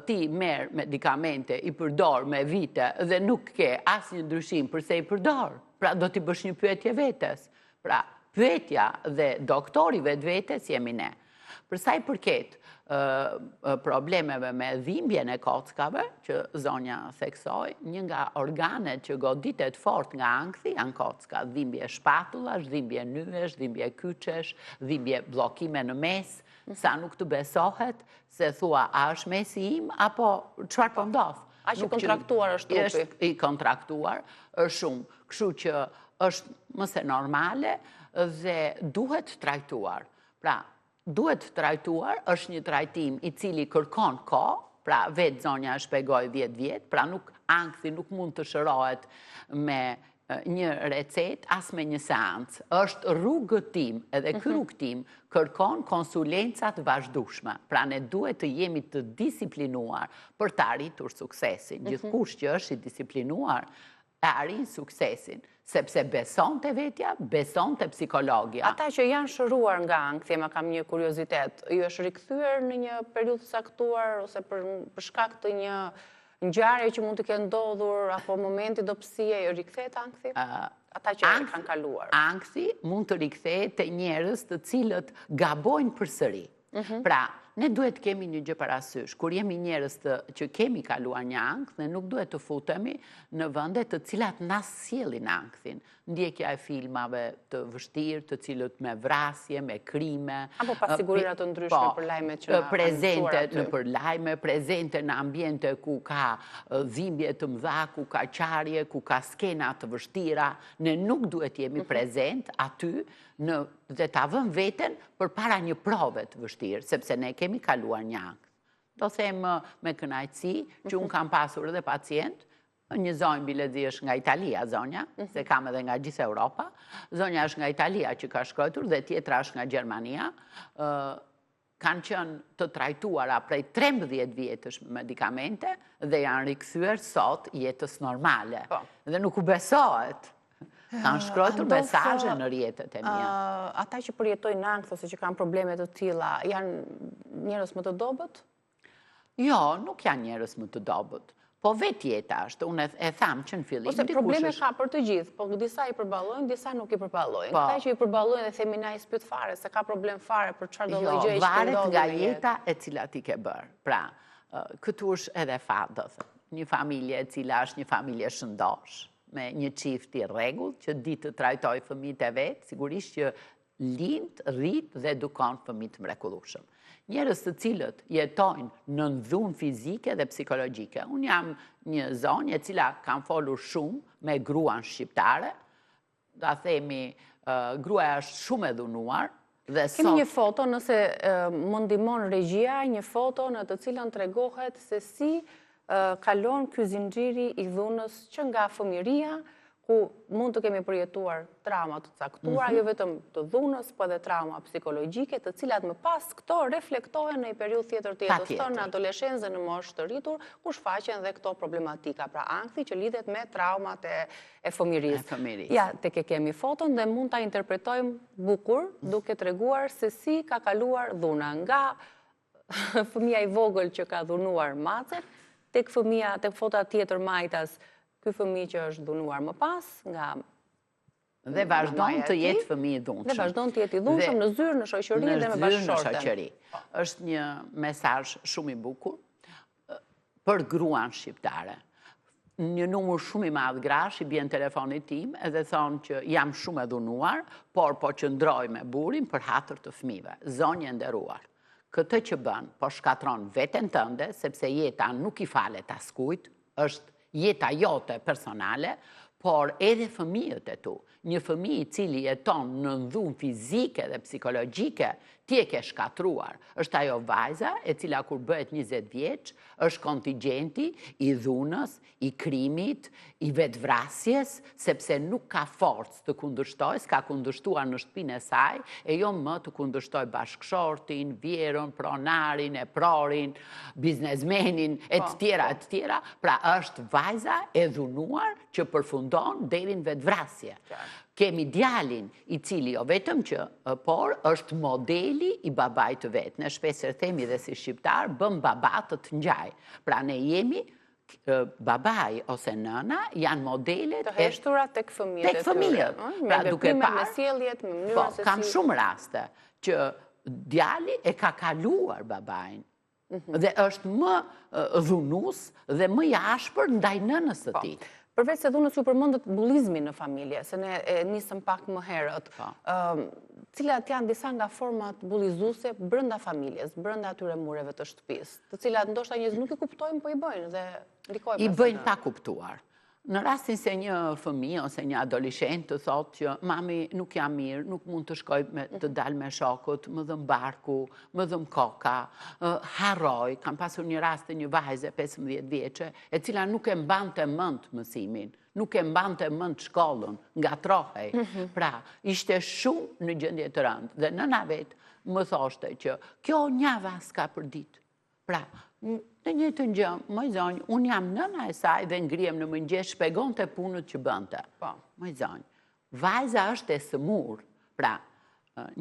ti merr medikamente, i përdor me vite dhe nuk ke asnjë ndryshim përse i përdor. Pra, do t'i bësh një pyetje vetes. Pra, pyetja dhe doktori vetvetes jemi ne. Për sa i përket problemeve me dhimbjen e kockave, që zonja theksoi, një nga organet që goditet fort nga ankthi janë kockat, dhimbje shpatullash, dhimbje nyjesh, dhimbje kyçesh, dhimbje bllokime në mes, Sa nuk të besohet, se thua, a është mesi im, apo çfarë po ndodh? Aq i kontraktuar është trupi. Është i kontraktuar, është shumë. Kështu që është më se normale dhe duhet trajtuar. Pra, duhet trajtuar, është një trajtim i cili kërkon kohë, pra vetë zonja e shpjegoi 10 vjet, pra nuk ankthi nuk mund të shërohet me një recetë as me një seancë. Është rrugëtim, edhe ky mhm. rrugëtim kërkon konsulenca të vazhdueshme. Pra ne duhet të jemi të disiplinuar për të arritur suksesin. Mhm. Gjithkush që është i disiplinuar e arrin suksesin, sepse beson te vetja, beson te psikologia. Ata që janë shëruar nga ankthi, ma kam një kuriozitet, ju është rikthyer në një periudhë të caktuar ose për shkak të një Ngjarje që mund të kenë ndodhur apo momenti dobësie, ju rikthehet ankthi? Ata që e kanë kaluar. Ankthi mund të rikthehet te njerëz të cilët gabojnë përsëri. Mhm. Pra, ne duhet të kemi një gjë parasysh. Kur jemi njerëz të, që kemi kaluar një ankth, ne nuk duhet të futemi në vende të cilat na sjellin ankthin. Ndjekja e filmave të vështirë, të cilët me vrasje, me krime. Apo pasigurira të ndryshme po, për lajmet që na kanë Prezente nëpër lajme, prezente në ambiente ku ka dhimbje të mëdha, ku ka qarje, ku ka skena të vështira, ne nuk duhet jemi mhm. prezent aty në, dhe ta vëmë veten përpara një prove të vështirë, sepse ne kemi kaluar një ankth. Do them me kënaqësi që unë mhm. kam pasur edhe pacient Një zonjë bilezi është nga Italia, zonja, mhm. se kam edhe nga gjithë Europa. Zonja është nga Italia që ka shkrujtur dhe tjetra është nga Gjermania. Kanë qenë të trajtuara prej 13 vjetësh me medikamente dhe janë rikthyer sot jetës normale. Po. Dhe nuk u besohet. Kanë shkrujtur mesazhe në rrjetet e mia. Ata që përjetojnë ankth ose që kanë probleme të tilla, janë njerëz më të dobët? Jo, nuk janë njerëz më të dobët. Po vetë jeta është, unë e thamë që në fillim. Ose probleme ka për të gjithë, po disa i përballojnë, disa nuk i përballojnë. Po. Këta që i përballojnë dhe themi na i s'pyet fare, s'e ka problem fare për çfarëdo lloj jo, gjëje që të ndodhë. Jo, varet nga jeta e cila ti ke bërë. Pra, këtu është edhe fat, do thënë. Një familje e cila është një familje shëndoshë. me një çift i rregullt që di të trajtojë fëmijët e vet, sigurisht që lind, rrit dhe edukon fëmijë të mrekullueshëm. Njerëz të cilët jetojnë në dhunë fizike dhe psikologjike. Unë jam një zonjë e cila kam folur shumë me gruan shqiptare, ta themi, gruaja është shumë e dhunuar, dhe sot... Kemi një foto, nëse më ndihmon regjia, një foto në të cilën tregohet se si kalon ky zinxhiri i dhunës që nga fëmijëria, ku mund të kemi përjetuar trauma të caktuara, mhm. jo vetëm të dhunës, po edhe trauma psikologjike, të cilat më pas këto reflektohen në një periudhë tjetër të jetës tonë, në adoleshencë dhe në moshë të rritur, ku shfaqen dhe këto problematika, pra ankthi që lidhet me traumat e e fëmijërisë. Ja, tek e kemi foton dhe mund ta interpretojmë bukur, duke treguar se si ka kaluar dhuna nga fëmija i vogël që ka dhunuar macet, tek fëmija, tek fota tjetër majtas, ky fëmijë që është dhunuar më pas nga Dhe vazhdon të jetë fëmijë i dhunshëm. Dhe vazhdon të jetë i dhunshëm në zyrë, në shoqëri dhe me bashkëshorten. Në shoqëri. Është një mesazh shumë i bukur për gruan shqiptare. Një numër shumë i madh grash i bien telefonit tim edhe thonë që jam shumë e dhunuar, por po qëndroj me burrin për hatër të fëmijëve. Zonjë e nderuar, këtë që bën, po shkatërron veten tënde, sepse jeta nuk i falet askujt, është jeta jote personale, por edhe fëmijët e tu. Një fëmijë i cili jeton në dhunë fizike dhe psikologjike, ti e ke shkatërruar. Është ajo vajza e cila kur bëhet 20 vjeç, është kontingjenti i dhunës, i krimit, i vetëvrasjes, sepse nuk ka forcë të kundërshtojë, s'ka kundërshtuar në shtëpinë e saj, e jo më të kundërshtojë bashkëshortin, vjehrrën, pronarin, eprorin, biznesmenin, e të po, tjera, e po. të tjera. Pra është vajza e dhunuar që përfundon deri në vetëvrasje. Kemi djalin i cili jo vetëm që, por është modeli i babait të vet. Ne shpeshherë themi dhe si shqiptarë, bëm baba të të ngjaj. Pra ne jemi babai ose nëna janë modelet të heshtura tek fëmijët tek fëmijët. Pra duke parë me sjelljet, me mënyrën po, se si kam shumë raste që djali e ka kaluar babain. Mhm. Dhe është më dhunues dhe më i ashpër ndaj nënës së po. tij. Përveç se dhunës ju përmendët bullizmin në familje, se ne e nisëm pak më herët. Po. Cilat janë disa nga format bullizuese brenda familjes, brenda atyre mureve të shtëpisë, të cilat ndoshta njerëzit nuk i kuptojnë, po i bëjnë dhe ndikojnë. I bëjnë pa kuptuar. Në rastin se një fëmijë ose një adoleshent të thotë që mami nuk jam mirë, nuk mund të shkoj me, të dal me shokët, më dhemb barku, më dhemb koka, harroj, kam pasur një rast të një vajze 15 vjeçe, e cila nuk e mbante mend mësimin, nuk e mbante mend shkollën, ngatërrohej. Mhm. Pra, ishte shumë në gjendje të rëndë dhe nëna vetë më thoshte që kjo një avaz ka përditë. Pra, të njëjtën gjë, moj zonjë, unë jam nëna e saj dhe ngrihem në mëngjes, shpjegonte punët që bënte. Po. Moj zonjë, vajza është e sëmurë. Pra,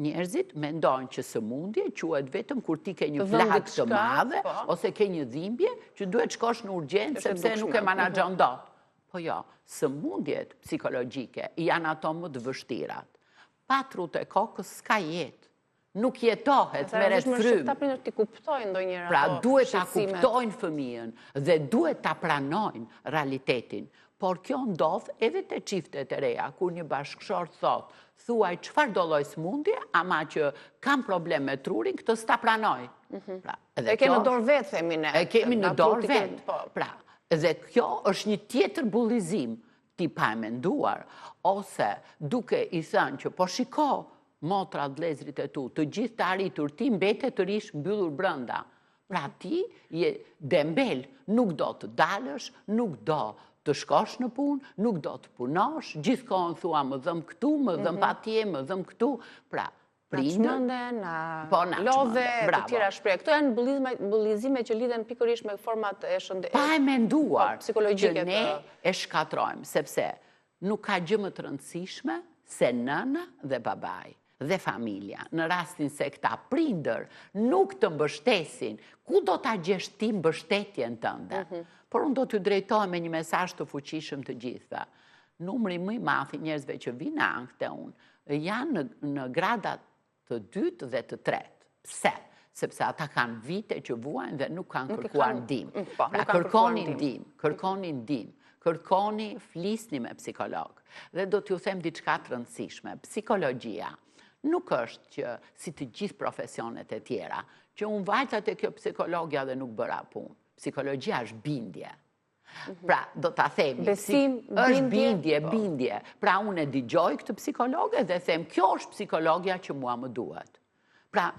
njerëzit mendojnë që sëmundje quhet vetëm kur ti ke një plagë të madhe po. ose ke një dhimbje që duhet shkosh në urgjencë sepse nuk e menaxhon mhm. dot. Po jo, sëmundjet psikologjike janë ato më të vështirat. Pa trutë e kokës s'ka jetë. Nuk jetohet, merret frymë. Këta prindër t'i kuptojnë ndonjëherë pra, ato Pra, duhet ta kuptojnë fëmijën dhe duhet ta pranojnë realitetin. Por kjo ndodh edhe te çiftet e reja, kur një bashkëshort thotë, thuaj çfarëdo lloj sëmundje, ama që kam problem me trurin, këtë s'ta pranoj. Mhm. Pra, e kemi në dorë vetë, themi ne. E kemi në dorë vetë. Po. Pra, dhe kjo është një tjetër bullizim, ti pa e menduar, ose duke i thënë që po shiko, motrat vëllezërit e tu, të gjithë të arritur, ti mbete të rrish mbyllur brenda. Pra ti je dembel, nuk do të dalësh, nuk do të shkosh në punë, nuk do të punosh, gjithkohën thua më dhemb këtu, më dhemb mhm. atje, më dhemb këtu. Pra, prindër... Na na po, na lodhe, të tjera shprehje. Këto janë bullizime që lidhen pikërisht me format e shëndetit. Pa e menduar, po, që ne e shkatërrojmë, sepse Nuk ka gjë më të rëndësishme se nëna dhe babai dhe familja. Në rastin se këta prindër nuk të mbështesin, ku do ta gjesh ti mbështetjen tënde? Mhm. Por unë do t'ju drejtohem me një mesazh të fuqishëm të gjithëve. Numri më i madh i njerëzve që vijnë në ankth te unë janë në gradat të dytë dhe të tretë. Pse? Sepse ata kanë vite që vuajnë dhe nuk kanë kërkuar ndihmë. Mm, po, pra kërkoni ndihmë, kërkoni ndihmë, Kërkoni, flisni me psikolog. Dhe do t'ju them diçka të rëndësishme. Psikologjia nuk është që si të gjithë profesionet e tjera, që unë vajta te kjo psikologja dhe nuk bëra punë. Psikologjia është bindje. Mhm. Pra, do ta themi, Besim, është bindje, po. bindje. Pra, unë e dëgjoj këtë psikologe dhe them, kjo është psikologja që mua më duhet. Pra,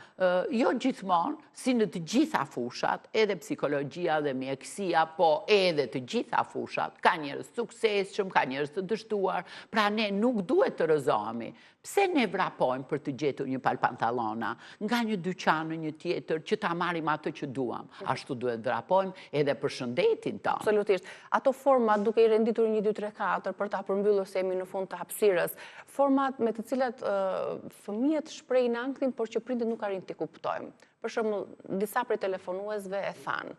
jo gjithmonë, si në të gjitha fushat, edhe psikologjia dhe mjekësia, po edhe të gjitha fushat, ka njerëz të suksesshëm, ka njerëz të dështuar, pra ne nuk duhet të rrëzohemi. Pse ne vrapojmë për të gjetur një palë pantallona, nga një dyqan në një tjetër, që ta marrim atë që duam? Ashtu duhet vrapojmë edhe për shëndetin tonë. Absolutisht. Ato format duke i renditur 1, 2, 3, 4, për ta përmbyllur se jemi në fund të hapësirës, Format me të cilat fëmijët shprehin ankthin, por që prindët nuk arrijnë t'i kuptojmë. Për shembull, disa prej telefonuesve e thanë,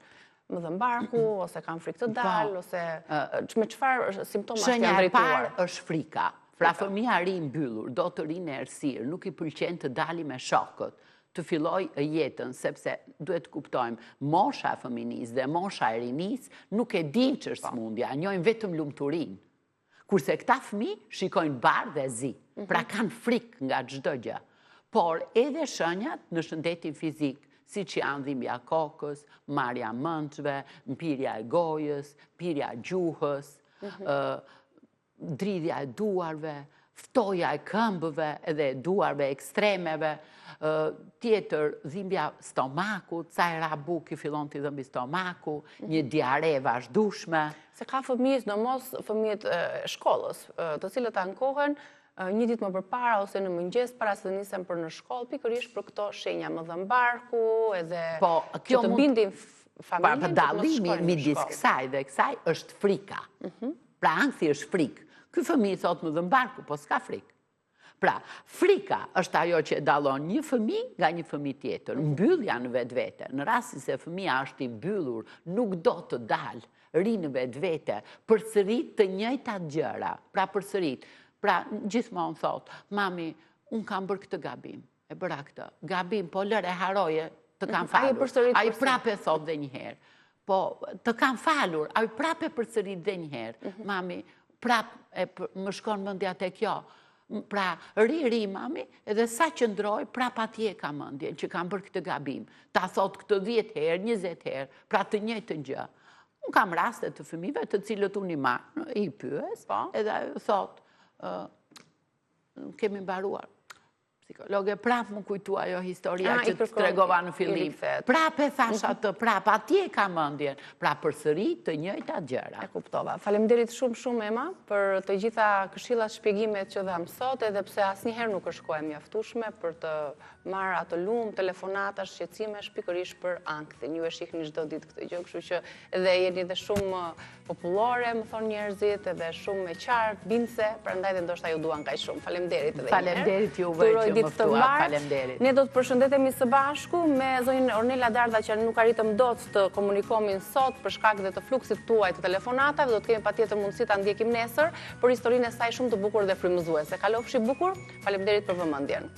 më dhemb barku, ose kam frikë të po. dal, ose me çfarë simptomash janë drejtuar. Shenja e parë është frika. Pra fëmija rri i mbyllur, do të rri në errësirë, nuk i pëlqen të dali me shokët, të fillojë jetën, sepse duhet të kuptojmë, mosha e fëminisë dhe mosha e rinisë nuk e dinë ç'është po. sëmundja, njohin vetëm lumturinë. Kurse këta fëmijë shikojnë bardhë e zi, mhm. pra kanë frikë nga çdo gjë. Por edhe shenjat në shëndetin fizik, siç janë dhimbja e kokës, marrja e mënçve, mpirja e gojës, mpirja e gjuhës, mhm. dridhja e duarve, ftohja e këmbëve edhe e duarve ekstremeve, tjetër dhimbja stomakut, sa i ra bukë i fillon t'i dhëmbi stomaku, një mhm. diare e vazhdueshme. Se ka fëmijë, sidomos fëmijët e shkollës, të cilët ankohen një ditë më përpara ose në mëngjes para se të nisen për në shkollë, pikërisht për këto shenja më dhemb barku edhe po, kjo që të bindin familjen pra, dallimi midis kësaj dhe kësaj është frika. Mhm. Pra ankthi është frikë. Ky fëmijë thotë më dhemb barku, po s'ka frikë. Pra, frika është ajo që e dallon një fëmijë nga një fëmijë tjetër. Mbyllja në vetvete. Në rastin se fëmija është i mbyllur, nuk do të dalë, rri në vetvete, përsërit të njëjtat gjëra. Pra përsërit. Pra gjithmonë thotë, mami, unë kam bërë këtë gabim. E bëra këtë. Gabim, po lëre, harroje, të kam mhm. falur. Ai prapë e thotë dhe një herë. Po, të kam falur, ai prapë e përsërit dhe një herë. Mhm. Mami, prapë më shkon mendja te kjo. Pra, rri, rri, mami, edhe sa qëndroj, prapë atje ka mendjen, që kam bërë këtë gabim. Ta thotë këtë 10 herë, 20 herë, pra të njëjtën gjë. Unë kam raste të fëmijëve të cilët unë i marr, i pyes, po. edhe ajo thotë, kemi mbaruar. Psikologe, prapë m'u kujtua ajo historia që të tregova në fillim. Prapë e thashë mhm. atë, prapë, atje ka mendjen. Pra përsëri të njëjtat gjëra. E kuptova. Faleminderit shumë shumë Ema për të gjitha këshillat, shpjegimet që dhamë sot, edhe pse asnjëherë nuk është kohë e mjaftueshme për të marrë atë lumë telefonatash, shqetësimesh pikërisht për ankthin. Ju e shihni çdo ditë këtë gjë, kështu që edhe jeni dhe shumë popullore, më thonë njerëzit, edhe shumë e qartë, bindëse, prandaj dhe ndoshta ju duan kaq shumë. Faleminderit edhe një herë. Faleminderit juve që më ftuat. Faleminderit. Ne do të përshëndetemi së bashku me zonjën Ornela Dardha që nuk arritëm dot të komunikonim sot për shkak dhe të fluksit tuaj të telefonatave, do të kemi patjetër mundësi ta ndjekim nesër për historinë e saj shumë të bukur dhe frymëzuese. Kalofshi bukur, faleminderit për vëmendjen.